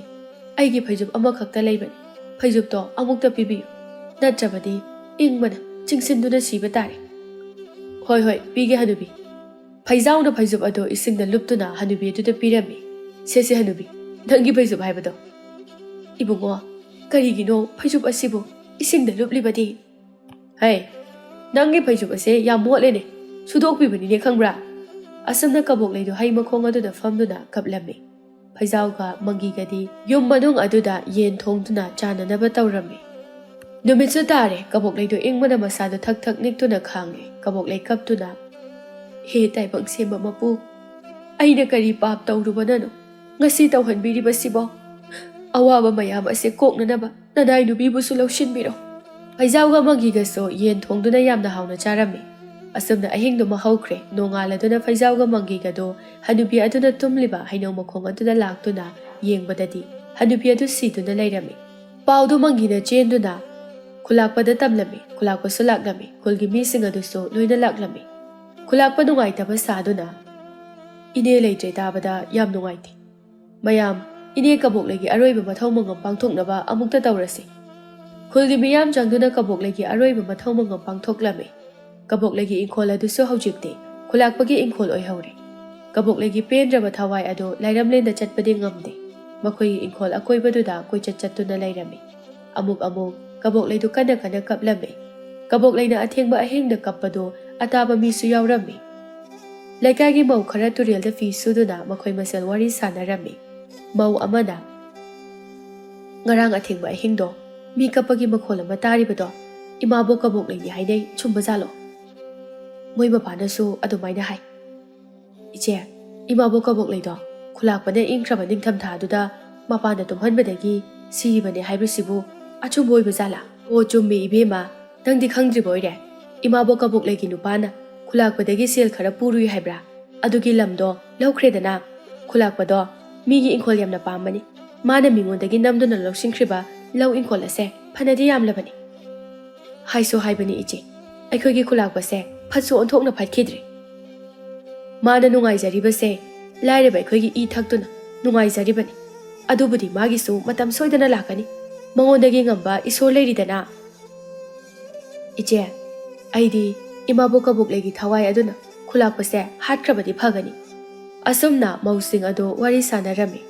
ꯑꯩꯒꯤ ꯐꯩꯖꯨꯞ ꯑꯃꯈꯛꯇ ꯂꯩꯕꯅꯤ꯫ ꯐꯩꯖꯨꯞꯇꯣ ꯑꯃꯨꯛꯇ ꯄꯤꯕꯤꯌꯨ꯫ ꯅꯠꯇ꯭ꯔꯕꯗꯤ ꯏꯪꯕꯅ ꯆꯤꯡꯁꯤꯟꯗꯨꯅ ꯁꯤꯕ ꯇꯥꯔꯦ꯫" "ꯍꯣꯏ, ꯍꯣꯏ, ꯄꯤꯒꯦ ꯍꯅꯨꯕꯤ꯫" ꯐꯩꯖꯥꯎꯅ ꯐꯩꯖꯨꯞ ꯑꯗꯨ ꯏꯁꯤꯡꯗ ꯂꯨꯞꯇꯨꯅ ꯍꯅꯨꯕꯤ ꯑꯗꯨꯗ ꯄꯤꯔꯝꯃꯤ꯫ "ꯁꯦ, ꯁꯦ ꯍꯅꯨꯕꯤ, ꯅꯪꯒꯤ ꯐꯩꯖꯨꯞ ꯍꯥꯏꯕꯗꯣ꯫" "ꯏꯕꯨꯡꯉꯣ, ꯀꯔꯤꯒꯤꯅꯣ ꯐꯩꯖꯨꯞ ꯑꯁꯤꯕꯨ ꯏꯁꯤꯡꯗ ꯂꯨꯞꯂꯤꯕꯗꯤ?" "ꯍꯩ, ꯅꯪꯒꯤ ꯐꯩꯖꯨꯞ ꯑꯁꯦ ꯌꯥꯝ ꯃꯣꯠꯂꯦꯅꯦ, ꯁꯨꯗꯣꯛꯄꯤꯕꯅꯤꯅꯦ ꯈꯪꯕ꯭ꯔꯥ?" ꯑꯁꯨꯝꯅ ꯀꯕꯣꯛꯂꯩꯗꯨ ꯍꯩ ꯃꯈꯣꯡ ꯑꯗꯨꯗ ꯐꯝꯗꯨꯅ ꯀꯞꯂꯝꯃꯤ꯫ ꯐꯩꯖꯥꯎꯒ ꯃꯪꯒꯤꯒꯗꯤ ꯌꯨꯝ ꯃꯅꯨꯡ ꯑꯗꯨꯗ ꯌꯦꯟ ꯊꯣꯡꯗꯨꯅ ꯆꯥꯅꯅꯕ ꯇꯧꯔꯝꯃꯤ꯫ ꯅꯨꯃꯤꯠꯁꯨ ꯇꯥꯔꯦ, ꯀꯕꯣꯛꯂꯩꯗꯨ ꯏꯪꯕꯅ ꯃꯁꯥꯗꯨ ꯊꯛ ꯊꯛ ꯅꯤꯛꯇꯨꯅ ꯈꯥꯡꯂꯦ꯫ ꯀꯕꯣꯛꯂꯩ ꯀꯞꯇꯨꯅ, "ꯍꯦ ꯇꯥꯏꯕꯪ ꯁꯦꯝꯕ ꯃꯄꯨ, ꯑꯩꯅ ꯀꯔꯤ ꯄꯥꯞ ꯇꯧꯔꯨꯕꯅꯅꯣ ꯉꯁꯤ ꯇꯧꯍꯟꯕꯤꯔꯤꯕꯁꯤꯕꯣ? ꯑꯋꯥꯕ ꯃꯌꯥꯝ ꯑꯁꯦ ꯀꯣꯛꯅꯅꯕ ꯅꯅꯥꯏ ꯅꯨꯄꯤꯕꯨꯁꯨ ꯂꯧꯁꯤꯟꯕꯤꯔꯣ꯫" ꯐꯩꯖꯥꯎꯒ ꯃꯪꯒꯤꯒꯁꯨ ꯌꯦꯟ ꯊꯣꯡꯗꯨꯅ ꯌꯥꯝꯅ ꯍꯥꯎꯅ ꯆꯥꯔꯝꯃꯤ꯫ ꯑꯁꯨꯝꯅ ꯑꯍꯤꯡꯗꯨꯃ ꯍꯧꯈ꯭ꯔꯦ꯫ ꯅꯣꯡꯉꯥꯜꯂꯗꯨꯅ ꯐꯩꯖꯥꯎꯒ ꯃꯪꯒꯤꯒꯗꯨ ꯍꯅꯨꯕꯤ ꯑꯗꯨꯅ ꯇꯨꯝꯂꯤꯕ ꯍꯩꯅꯧ ꯃꯈꯣꯡ ꯑꯗꯨꯗ ꯂꯥꯛꯇꯨꯅ ꯌꯦꯡꯕꯗꯗꯤ ꯍꯅꯨꯕꯤ ꯑꯗꯨ ꯁꯤꯗꯨꯅ ꯂꯩꯔꯝꯃꯤ꯫ ꯄꯥꯎꯗꯨ ꯃꯪꯒꯤꯅ ꯆꯦꯟꯗꯨꯅ ꯈꯨꯂꯥꯛꯄꯗ ꯇꯝꯂꯝꯃꯤ꯫ ꯈꯨꯂꯥꯛꯄꯁꯨ ꯂꯥꯛꯂꯝꯃꯤ꯫ ꯈꯨꯜꯒꯤ ꯃꯤꯁꯤꯡ ꯑꯗꯨꯁꯨ ꯂꯣꯏꯅ ꯂꯥꯛꯂꯝꯃꯤ꯫ ꯈꯨꯂꯥꯛꯄ ꯅꯨꯡꯉꯥꯏꯇꯕ ꯁꯥꯗꯨꯅ, "ꯏꯅꯦ ꯂꯩꯇ꯭ꯔꯦ ꯇꯥꯕꯗ ꯌꯥꯝ ꯅꯨꯡꯉꯥꯏꯇꯦ꯫ ꯃꯌꯥꯝ, ꯏꯅꯦ ꯀꯕꯣꯛꯂꯩꯒꯤ ꯑꯔꯣꯏꯕ ꯃꯊꯧ ꯃꯉꯝ ꯄꯥꯡꯊꯣꯛꯅꯕ ꯑꯃꯨꯛꯇ ꯇꯧꯔꯁꯤ꯫" ꯈꯨꯜꯒꯤ ꯃꯤꯌꯥꯝ ꯆꯪꯗꯨꯅ ꯀꯕꯣꯛꯂꯩꯒꯤ ꯑꯔꯣꯏꯕ ꯃꯊꯧ ꯃꯉꯝ ꯄꯥꯡꯊꯣꯛꯂꯝꯃꯤ꯫ ꯀꯕꯣꯛꯂꯩꯒꯤ ꯏꯪꯈꯣꯜ ꯑꯗꯨꯁꯨ ꯍꯧꯖꯤꯛꯇꯤ ꯈꯨꯂꯥꯛꯄꯒꯤ ꯏꯪꯈꯣꯜ ꯑꯣꯏꯍꯧꯔꯦ꯫ ꯀꯕꯣꯛꯂꯩꯒꯤ ꯄꯦꯟꯗ꯭ꯔꯕ ꯊꯋꯥꯏ ꯑꯗꯨ ꯂꯥꯏꯔꯝꯂꯦꯟꯗ ꯆꯠꯄꯗꯤ ꯉꯝꯗꯦ꯫ ꯃꯈꯣꯏꯒꯤ ꯏꯪꯈꯣꯜ ꯑꯀꯣꯏꯕꯗꯨꯗ ꯀꯣꯏꯆꯠ ꯆꯠꯇꯨꯅ ꯂꯩꯔꯝꯃꯤ꯫ ꯑꯃꯨꯛ ꯑꯃꯨꯛ ꯀꯕꯣꯛꯂꯩꯗꯨ ꯀꯟꯅ ꯀꯟꯅ ꯀꯞꯂꯝꯃꯤ꯫ ꯀꯕꯣꯛꯂꯩꯅ ꯑꯊꯦꯡꯕ ꯑꯍꯤꯡꯗ ꯀꯞꯄꯗꯨ ꯑꯇꯥꯕ ꯃꯤꯁꯨ ꯌꯥꯎꯔꯝꯃꯤ꯫ ꯂꯩꯀꯥꯏꯒꯤ ꯃꯧ ꯈꯔ ꯇꯨꯔꯦꯜꯗ ꯐꯤ ꯁꯨꯗꯨꯅ ꯃꯈꯣꯏ ꯃꯁꯦꯜ ꯋꯥꯔꯤ ꯁꯥꯟꯅꯔꯝꯃꯤ꯫ ꯃꯧ ꯑꯃꯅ, "ꯉꯔꯥꯡ ꯑꯊꯦꯡꯕ ꯑꯍꯤꯡꯗꯣ ꯃꯤ ꯀꯞꯄꯒꯤ ꯃꯈꯣꯜ ꯑꯃ ꯇꯥꯔꯤꯕꯗꯣ ꯏꯃꯥꯕꯣꯛ ꯀꯕꯣꯛꯂꯩꯅꯤ ꯍꯥꯏꯅꯩ, ꯆꯨꯝꯕꯖꯥꯠꯂꯣ?" "ꯃꯣꯏ ꯃꯄꯥꯅꯁꯨ ꯑꯗꯨꯃꯥꯏꯅ ꯍꯥꯏ꯫ ꯏꯆꯦ, ꯏꯃꯥꯕꯣꯛ ꯀꯕꯣꯛꯂꯩꯗꯣ ꯈꯨꯂꯥꯛꯄꯅ ꯏꯪꯈ꯭ꯔꯕ ꯅꯤꯡꯊꯝꯊꯥꯗꯨꯗ ꯃꯄꯥꯟꯗ ꯇꯨꯝꯍꯟꯕꯗꯒꯤ ꯁꯤꯔꯤꯕꯅꯦ ꯍꯥꯏꯕꯁꯤꯕꯨ ꯑꯆꯨꯝꯕ ꯑꯣꯏꯕ ꯖꯥꯠꯂꯥ?" "ꯑꯣ, ꯆꯨꯝꯃꯤ ꯏꯕꯦꯝꯃ, ꯅꯪꯗꯤ ꯈꯪꯗ꯭ꯔꯤꯕ ꯑꯣꯏꯔꯦ꯫ ꯏꯃꯥꯕꯣꯛ ꯀꯕꯣꯛꯂꯩꯒꯤ ꯅꯨꯄꯥꯅ ꯈꯨꯂꯥꯛꯄꯗꯒꯤ ꯁꯦꯜ ꯈꯔ ꯄꯨꯔꯨꯏ ꯍꯥꯏꯕ꯭ꯔꯥ? ꯑꯗꯨꯒꯤ ꯂꯝꯗꯣ ꯂꯧꯈ꯭ꯔꯦꯗꯅ꯫ ꯈꯨꯂꯥꯛꯄꯗꯣ ꯃꯤꯒꯤ ꯏꯪꯈꯣꯜ ꯌꯥꯝꯅ ꯄꯥꯝꯕꯅꯤ꯫ ꯃꯥꯅ ꯃꯤꯉꯣꯟꯗꯒꯤ ꯅꯝꯗꯨꯅ ꯂꯧꯁꯤꯟꯈ꯭ꯔꯤꯕ ꯂꯧ ꯏꯪꯈꯣꯜ ꯑꯁꯦ ꯐꯅꯗꯤ ꯌꯥꯝꯂꯕꯅꯤ꯫" "ꯍꯥꯏꯁꯨ ꯍꯥꯏꯕꯅꯤ ꯏꯆꯦ, ꯑꯩꯈꯣꯏꯒꯤ ꯈꯨꯂꯥꯛꯄꯁꯦ ꯐꯠꯁꯨ ꯑꯣꯟꯊꯣꯛꯅ ꯐꯠꯈꯤꯗ꯭ꯔꯦ꯫ ꯃꯥꯅ ꯅꯨꯡꯉꯥꯏꯖꯔꯤꯕꯁꯦ ꯂꯥꯏꯔꯕ ꯑꯩꯈꯣꯏꯒꯤ ꯏ ꯊꯛꯇꯨꯅ ꯅꯨꯡꯉꯥꯏꯖꯔꯤꯕꯅꯤ꯫ ꯑꯗꯨꯕꯨꯗꯤ ꯃꯥꯒꯤꯁꯨ ꯃꯇꯝ ꯁꯣꯏꯗꯅ ꯂꯥꯛꯀꯅꯤ꯫ ꯃꯉꯣꯟꯗꯒꯤ ꯉꯝꯕ ꯏꯁꯣꯔ ꯂꯩꯔꯤꯗꯅ꯫ ꯏꯆꯦ, ꯑꯩꯗꯤ ꯏꯃꯥꯕꯣꯛ ꯀꯕꯣꯛꯂꯩꯒꯤ ꯊꯋꯥꯏ ꯑꯗꯨꯅ ꯈꯨꯂꯥꯛꯄꯁꯦ ꯍꯥꯠꯈ꯭ꯔꯕꯗꯤ ꯐꯒꯅꯤ꯫" ꯑꯁꯨꯝꯅ ꯃꯧꯁꯤꯡ ꯑꯗꯨ ꯋꯥꯔꯤ ꯁꯥꯟꯅꯔꯝꯃꯤ꯫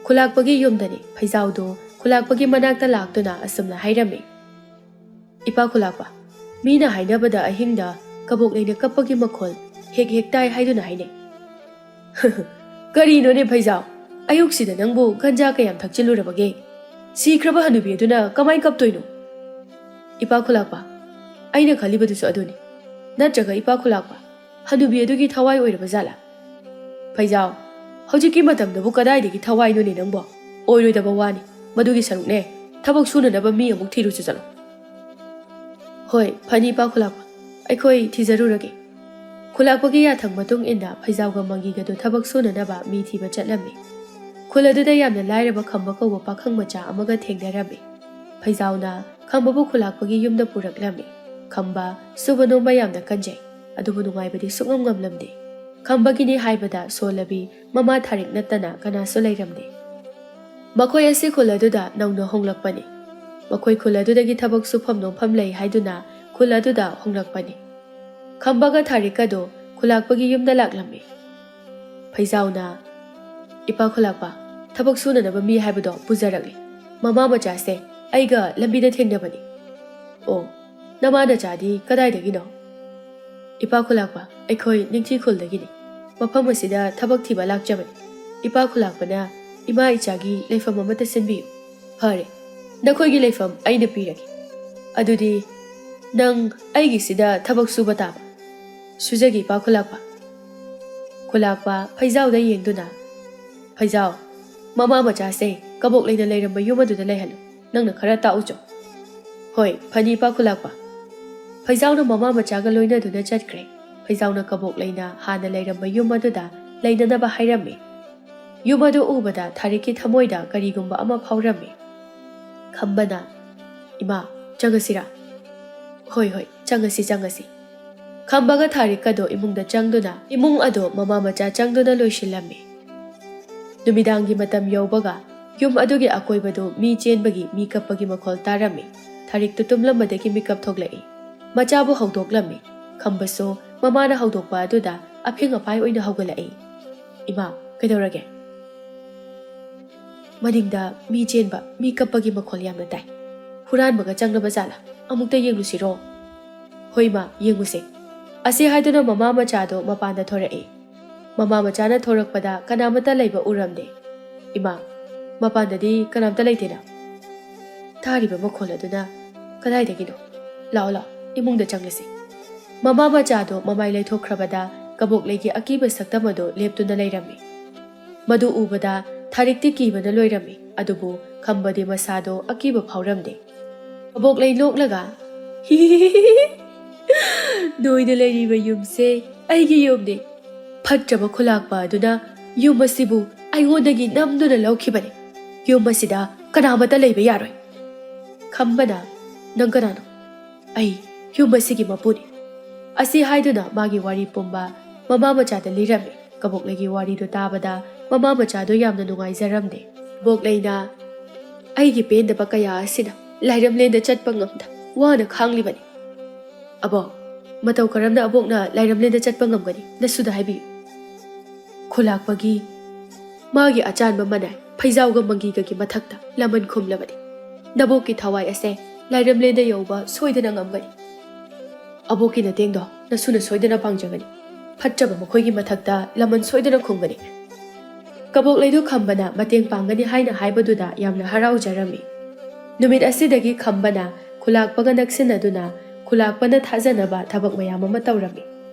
ꯈꯨꯂꯥꯛꯄꯒꯤ ꯌꯨꯝꯗꯅꯤ꯫ ꯐꯩꯖꯥꯎꯗꯨ ꯈꯨꯂꯥꯛꯄꯒꯤ ꯃꯅꯥꯛꯇ ꯂꯥꯛꯇꯨꯅ ꯑꯁꯨꯝꯅ ꯍꯥꯏꯔꯝꯃꯤ, "ꯏꯄꯥ ꯈꯨꯂꯥꯛꯄ, ꯃꯤꯅ ꯍꯥꯏꯅꯕꯗ ꯑꯍꯤꯡꯗ ꯀꯕꯣꯛꯂꯩꯅ ꯀꯞꯄꯒꯤ ꯃꯈꯣꯜ ꯍꯦꯛ ꯍꯦꯛ ꯇꯥꯏ ꯍꯥꯏꯗꯨꯅ ꯍꯥꯏꯅꯩ꯫" "ꯀꯔꯤꯅꯣꯅꯦ ꯐꯩꯖꯥꯎ, ꯑꯌꯨꯛꯁꯤꯗ ꯅꯪꯕꯨ ꯒꯟꯖꯥ ꯀꯌꯥꯝ ꯊꯛꯆꯤꯜꯂꯨꯔꯕꯒꯦ? ꯁꯤꯈ꯭ꯔꯕ ꯍꯅꯨꯕꯤ ꯑꯗꯨꯅ ꯀꯃꯥꯏ ꯀꯞꯇꯣꯏꯅꯣ?" "ꯏꯄꯥ ꯈꯨꯂꯥꯛꯄ, ꯑꯩꯅ ꯈꯜꯂꯤꯕꯗꯨꯁꯨ ꯑꯗꯨꯅꯤ꯫ ꯅꯠꯇ꯭ꯔꯒ ꯏꯄꯥ ꯈꯨꯂꯥꯛꯄ, ꯍꯅꯨꯕꯤ ꯑꯗꯨꯒꯤ ꯊꯋꯥꯏ ꯑꯣꯏꯔꯕ ꯖꯥꯠꯂꯥ?" "ꯐꯩꯖꯥꯎ, ꯍꯧꯖꯤꯛꯀꯤ ꯃꯇꯝꯗꯕꯨ ꯀꯗꯥꯏꯗꯒꯤ ꯊꯋꯥꯏꯅꯣꯅꯦ ꯅꯪꯕꯣ? ꯑꯣꯏꯔꯣꯏꯗꯕ ꯋꯥꯅꯤ꯫ ꯃꯗꯨꯒꯤ ꯁꯔꯨꯛꯅꯦ, ꯊꯕꯛ ꯁꯨꯅꯅꯕ ꯃꯤ ꯑꯃꯨꯛ ꯊꯤꯔꯨꯆꯣ ꯆꯠꯂꯣ꯫" "ꯍꯣꯏ, ꯐꯅꯤ ꯏꯄꯥ ꯈꯨꯂꯥꯛꯄ, ꯑꯩꯈꯣꯏ ꯊꯤꯖꯔꯨꯔꯒꯦ꯫" ꯈꯨꯂꯥꯛꯄꯒꯤ ꯌꯥꯊꯪ ꯃꯇꯨꯡ ꯏꯟꯅ ꯐꯩꯖꯥꯎꯒ ꯃꯪꯒꯤꯒꯗꯨ ꯊꯕꯛ ꯁꯨꯅꯅꯕ ꯃꯤ ꯊꯤꯕ ꯆꯠꯂꯝꯃꯤ꯫ ꯈꯨꯜ ꯑꯗꯨꯗ ꯌꯥꯝꯅ ꯂꯥꯏꯔꯕ ꯈꯝꯕ ꯀꯧꯕ ꯄꯥꯈꯪ ꯃꯆꯥ ꯑꯃꯒ ꯊꯦꯡꯅꯔꯝꯃꯤ꯫ ꯐꯩꯖꯥꯎꯅ ꯈꯝꯕꯕꯨ ꯈꯨꯂꯥꯛꯄꯒꯤ ꯌꯨꯝꯗ ꯄꯨꯔꯛꯂꯝꯃꯤ꯫ ꯈꯝꯕ ꯁꯨꯕ ꯅꯣꯝꯕ ꯌꯥꯝꯅ ꯀꯟꯖꯩ, ꯑꯗꯨꯕꯨ ꯅꯨꯡꯉꯥꯏꯕꯗꯤ ꯁꯨꯛꯉꯝ ꯉꯝꯂꯝꯗꯦ꯫ ꯈꯝꯕꯒꯤꯅꯤ ꯍꯥꯏꯕꯗ ꯁꯣꯜꯂꯕꯤ ꯃꯃꯥ ꯊꯥꯔꯤꯛ ꯅꯠꯇꯅ ꯀꯅꯥꯁꯨ ꯂꯩꯔꯝꯗꯦ꯫ ꯃꯈꯣꯏ ꯑꯁꯤ ꯈꯨꯜ ꯑꯗꯨꯗ ꯅꯧꯅ ꯍꯣꯡꯂꯛꯄꯅꯤ꯫ ꯃꯈꯣꯏ ꯈꯨꯜ ꯑꯗꯨꯗꯒꯤ ꯊꯕꯛ ꯁꯨꯐꯝ ꯅꯣꯝꯐꯝ ꯂꯩ ꯍꯥꯏꯗꯨꯅ ꯈꯨꯜ ꯑꯗꯨꯗ ꯍꯣꯡꯂꯛꯄꯅꯤ꯫ ꯈꯝꯕꯒ ꯊꯥꯔꯤꯛꯀꯗꯣ ꯈꯨꯂꯥꯛꯄꯒꯤ ꯌꯨꯝꯗ ꯂꯥꯛꯂꯝꯃꯤ꯫ ꯐꯩꯖꯥꯎꯅ, "ꯏꯄꯥ ꯈꯨꯂꯥꯛꯄ, ꯊꯕꯛ ꯁꯨꯅꯅꯕ ꯃꯤ ꯍꯥꯏꯕꯗꯣ ꯄꯨꯖꯔꯛꯂꯤ꯫ ꯃꯃꯥ ꯃꯆꯥꯁꯦ ꯑꯩꯒ ꯂꯝꯕꯤꯗ ꯊꯦꯡꯅꯕꯅꯤ꯫" "ꯑꯣ, ꯅꯃꯥ ꯅꯆꯥꯗꯤ ꯀꯗꯥꯏꯗꯒꯤꯅꯣ?" "ꯏꯄꯥ ꯈꯨꯂꯥꯛꯄ, ꯑꯩꯈꯣꯏ ꯅꯤꯡꯊꯤ ꯈꯨꯜꯗꯒꯤꯅꯤ꯫ ꯃꯐꯝ ꯑꯁꯤꯗ ꯊꯕꯛ ꯊꯤꯕ ꯂꯥꯛꯆꯕꯅꯤ꯫ ꯏꯄꯥ ꯈꯨꯂꯥꯛꯄꯅ ꯏꯃꯥ ꯏꯆꯥꯒꯤ ꯂꯩꯐꯝ ꯑꯃꯠꯇ ꯁꯤꯟꯕꯤꯌꯨ꯫" "ꯐꯔꯦ, ꯅꯈꯣꯏꯒꯤ ꯂꯩꯐꯝ ꯑꯩꯅ ꯄꯤꯔꯒꯦ꯫ ꯑꯗꯨꯗꯤ ꯅꯪ ꯑꯩꯒꯤꯁꯤꯗ ꯊꯕꯛ ꯁꯨꯕ ꯇꯥꯕ꯫" "ꯁꯨꯖꯒꯦ, ꯏꯄꯥ ꯈꯨꯂꯥꯛꯄ꯫" ꯈꯨꯂꯥꯛꯄ ꯐꯩꯖꯥꯎꯗ ꯌꯦꯡꯗꯨꯅ, "ꯐꯩꯖꯥꯎ, ꯃꯃꯥ ꯃꯆꯥꯁꯦ ꯀꯕꯣꯛ ꯂꯩꯅ ꯂꯩꯔꯝꯕ ꯌꯨꯝ ꯑꯗꯨꯗ ꯂꯩꯍꯜꯂꯨ꯫ ꯅꯪꯅ ꯈꯔ ꯇꯥꯛꯎꯆꯣ꯫" "ꯍꯣꯏ, ꯐꯅꯤ, ꯏꯄꯥ ꯈꯨꯂꯥꯛꯄ꯫" ꯐꯩꯖꯥꯎꯅ ꯃꯃꯥ ꯃꯆꯥꯒ ꯂꯣꯏꯅꯗꯨꯅ ꯆꯠꯈ꯭ꯔꯦ꯫ ꯐꯩꯖꯥꯎꯅ ꯀꯕꯣꯛ ꯂꯩꯅ ꯍꯥꯟꯅ ꯂꯩꯔꯝꯕ ꯌꯨꯝ ꯑꯗꯨꯗ ꯂꯩꯅꯅꯕ ꯍꯥꯏꯔꯝꯃꯤ꯫ ꯌꯨꯝ ꯑꯗꯨ ꯎꯕꯗ ꯊꯥꯔꯤꯛꯀꯤ ꯊꯃꯣꯏꯗ ꯀꯔꯤꯒꯨꯝꯕ ꯑꯃ ꯐꯥꯎꯔꯝꯃꯤ꯫ ꯈꯝꯕꯅ, "ꯏꯃꯥ, ꯆꯪꯉꯁꯤꯔꯥ?" "ꯍꯣꯏ, ꯍꯣꯏ, ꯆꯪꯉꯁꯤ, ꯆꯪꯉꯁꯤ꯫" ꯈꯝꯕꯒ ꯊꯥꯔꯤꯛꯀꯗꯣ ꯏꯃꯨꯡꯗ ꯆꯪꯗꯨꯅ ꯏꯃꯨꯡ ꯑꯗꯣ ꯃꯃꯥ ꯃꯆꯥ ꯆꯪꯗꯨꯅ ꯂꯣꯏꯁꯤꯜꯂꯝꯃꯤ꯫ ꯅꯨꯃꯤꯗꯥꯡꯒꯤ ꯃꯇꯝ ꯌꯧꯕꯒ ꯌꯨꯝ ꯑꯗꯨꯒꯤ ꯑꯀꯣꯏꯕꯗꯨ ꯃꯤ ꯆꯦꯟꯕꯒꯤ, ꯃꯤ ꯀꯞꯄꯒꯤ ꯃꯈꯣꯜ ꯇꯥꯔꯝꯃꯤ꯫ ꯊꯥꯔꯤꯛꯇꯨ ꯇꯨꯝꯂꯝꯕꯗꯒꯤ ꯃꯤꯀꯞ ꯊꯣꯛꯂꯛꯏ꯫ ꯃꯆꯥꯕꯨ ꯍꯧꯗꯣꯛꯂꯝꯃꯤ꯫ ꯈꯝꯕꯁꯨ ꯃꯃꯥꯅ ꯍꯧꯗꯣꯛꯄ ꯑꯗꯨꯗ ꯑꯐꯤꯡ ꯑꯐꯥꯏ ꯑꯣꯏꯅ ꯍꯧꯒꯠꯂꯛꯏ꯫ "ꯏꯃꯥ, ꯀꯩꯗꯧꯔꯒꯦ?" "ꯃꯅꯤꯡꯗ ꯃꯤ ꯆꯦꯟꯕ, ꯃꯤ ꯀꯞꯄꯒꯤ ꯃꯈꯣꯜ ꯌꯥꯝꯅ ꯇꯥꯏ꯫ ꯍꯨꯔꯥꯟꯕꯒ ꯆꯪꯂꯕ ꯖꯥꯠꯂꯥ? ꯑꯃꯨꯛꯇ ꯌꯦꯡꯂꯨꯁꯤꯔꯣ?" "ꯍꯣꯏ, ꯏꯃꯥ, ꯌꯦꯡꯉꯨꯁꯦ꯫" ꯑꯁꯤ ꯍꯥꯏꯗꯨꯅ ꯃꯃꯥ ꯃꯆꯥꯗꯣ ꯃꯄꯥꯟꯗ ꯊꯣꯔꯛꯏ꯫ ꯃꯃꯥ ꯃꯆꯥꯅ ꯊꯣꯔꯛꯄꯗ ꯀꯅꯥꯃꯠꯇ ꯂꯩꯕ ꯎꯔꯝꯗꯦ꯫ "ꯏꯃꯥ, ꯃꯄꯥꯟꯗꯗꯤ ꯀꯅꯥꯝꯇ ꯂꯩꯇꯦꯅ꯫ ꯇꯥꯔꯤꯕ ꯃꯈꯣꯜ ꯑꯗꯨꯅ ꯀꯗꯥꯏꯗꯒꯤꯅꯣ? ꯂꯥꯛꯑꯣ, ꯂꯥꯛꯑꯣ, ꯏꯃꯨꯡꯗ ꯆꯪꯂꯁꯤ꯫" ꯃꯃꯥ ꯃꯆꯥꯗꯣ ꯃꯃꯥꯏ ꯂꯩꯊꯣꯛꯈ꯭ꯔꯕꯗ ꯀꯕꯣꯛꯂꯩꯒꯤ ꯑꯀꯤꯕ ꯁꯛꯇꯝ ꯑꯗꯨ ꯂꯦꯞꯇꯨꯅ ꯂꯩꯔꯝꯃꯤ꯫ ꯃꯗꯨ ꯎꯕꯗ ꯊꯥꯔꯤꯛꯇꯤ ꯀꯤꯕꯅ ꯂꯣꯏꯔꯝꯃꯤ, ꯑꯗꯨꯕꯨ ꯈꯝꯕꯗꯤ ꯃꯁꯥꯗꯣ ꯑꯀꯤꯕ ꯐꯥꯎꯔꯝꯗꯦ꯫ ꯀꯕꯣꯛꯂꯩ ꯅꯣꯛꯂꯒ, "ꯍꯤ, ꯅꯣꯏꯅ ꯂꯩꯔꯤꯕ ꯌꯨꯝꯁꯦ ꯑꯩꯒꯤ ꯌꯨꯝꯅꯤ꯫ ꯐꯠꯇ꯭ꯔꯕ ꯈꯨꯂꯥꯛꯄ ꯑꯗꯨꯅ ꯌꯨꯝ ꯑꯁꯤꯕꯨ ꯑꯩꯉꯣꯟꯗꯒꯤ ꯅꯝꯗꯨꯅ ꯂꯧꯈꯤꯕꯅꯤ꯫ ꯌꯨꯝ ꯑꯁꯤꯗ ꯀꯅꯥꯃꯠꯇ ꯂꯩꯕ ꯌꯥꯔꯣꯏ꯫ ꯈꯝꯕꯅ, "ꯅꯪ ꯀꯅꯥꯅꯣ?" "ꯑꯩ ꯌꯨꯝ ꯑꯁꯤꯒꯤ ꯃꯄꯨꯅꯤ꯫" ꯑꯁꯤ ꯍꯥꯏꯗꯨꯅ ꯃꯥꯒꯤ ꯋꯥꯔꯤ ꯄꯨꯝꯕ ꯃꯃꯥ ꯃꯆꯥꯗ ꯂꯤꯔꯝꯃꯤ꯫ ꯀꯕꯣꯛꯂꯩꯒꯤ ꯋꯥꯔꯤꯗꯨ ꯇꯥꯕꯗ ꯃꯃꯥ ꯃꯆꯥꯗꯣ ꯌꯥꯝꯅ ꯅꯨꯡꯉꯥꯏꯖꯔꯝꯗꯦ꯫ ꯀꯕꯣꯛꯂꯩꯅ, "ꯑꯩꯒꯤ ꯄꯦꯟꯗꯕ ꯀꯌꯥ ꯑꯁꯤꯅ ꯂꯥꯏꯔꯝꯂꯦꯟꯗ ꯆꯠꯄ ꯉꯝꯗ ꯋꯥꯅ ꯈꯥꯡꯂꯤꯕꯅꯤ꯫" "ꯑꯕꯣꯛ, ꯃꯇꯧ ꯀꯔꯝꯅ ꯑꯕꯣꯛꯅ ꯂꯥꯏꯔꯝꯂꯦꯟꯗ ꯆꯠꯄ ꯉꯝꯒꯅꯤ? ꯅꯁꯨꯗ ꯍꯥꯏꯕꯤꯌꯨ꯫" ꯈꯨꯂꯥꯛꯄꯒꯤ ꯃꯥꯒꯤ ꯑꯆꯥꯟꯕ ꯃꯅꯥꯏ ꯐꯩꯖꯥꯎꯒ ꯃꯪꯒꯤꯒꯒꯤ ꯃꯊꯛꯇ ꯂꯃꯟ ꯈꯨꯝꯂꯕꯅꯤ꯫ "ꯅꯕꯣꯛꯀꯤ ꯊꯋꯥꯏ ꯑꯁꯦ ꯂꯥꯏꯔꯝꯂꯦꯟꯗ ꯌꯧꯕ ꯁꯣꯏꯗꯅ ꯉꯝꯒꯅꯤ꯫ ꯑꯕꯣꯛꯀꯤ ꯅꯇꯦꯡꯗꯣ ꯅꯁꯨꯅ ꯁꯣꯏꯗꯅ ꯄꯥꯡꯖꯒꯅꯤ꯫ ꯐꯠꯇ꯭ꯔꯕ ꯃꯈꯣꯏꯒꯤ ꯃꯊꯛꯇ ꯂꯃꯟ ꯁꯣꯏꯗꯅ ꯈꯨꯝꯒꯅꯤ꯫" ꯀꯕꯣꯛꯂꯩꯗꯨ ꯈꯝꯕꯅ ꯃꯇꯦꯡ ꯄꯥꯡꯒꯅꯤ ꯍꯥꯏꯅ ꯍꯥꯏꯕꯗꯨꯗ ꯌꯥꯝꯅ ꯍꯔꯥꯎꯖꯔꯝꯃꯤ꯫ ꯅꯨꯃꯤꯠ ꯑꯁꯤꯗꯒꯤ ꯈꯝꯕꯅ ꯈꯨꯂꯥꯛꯄꯒ ꯅꯛꯁꯤꯟꯅꯗꯨꯅ ꯈꯨꯂꯥꯛꯄꯅ ꯊꯥꯖꯅꯕ ꯊꯕꯛ ꯃꯌꯥꯝ ꯑꯃ ꯇꯧꯔꯝꯃꯤ꯫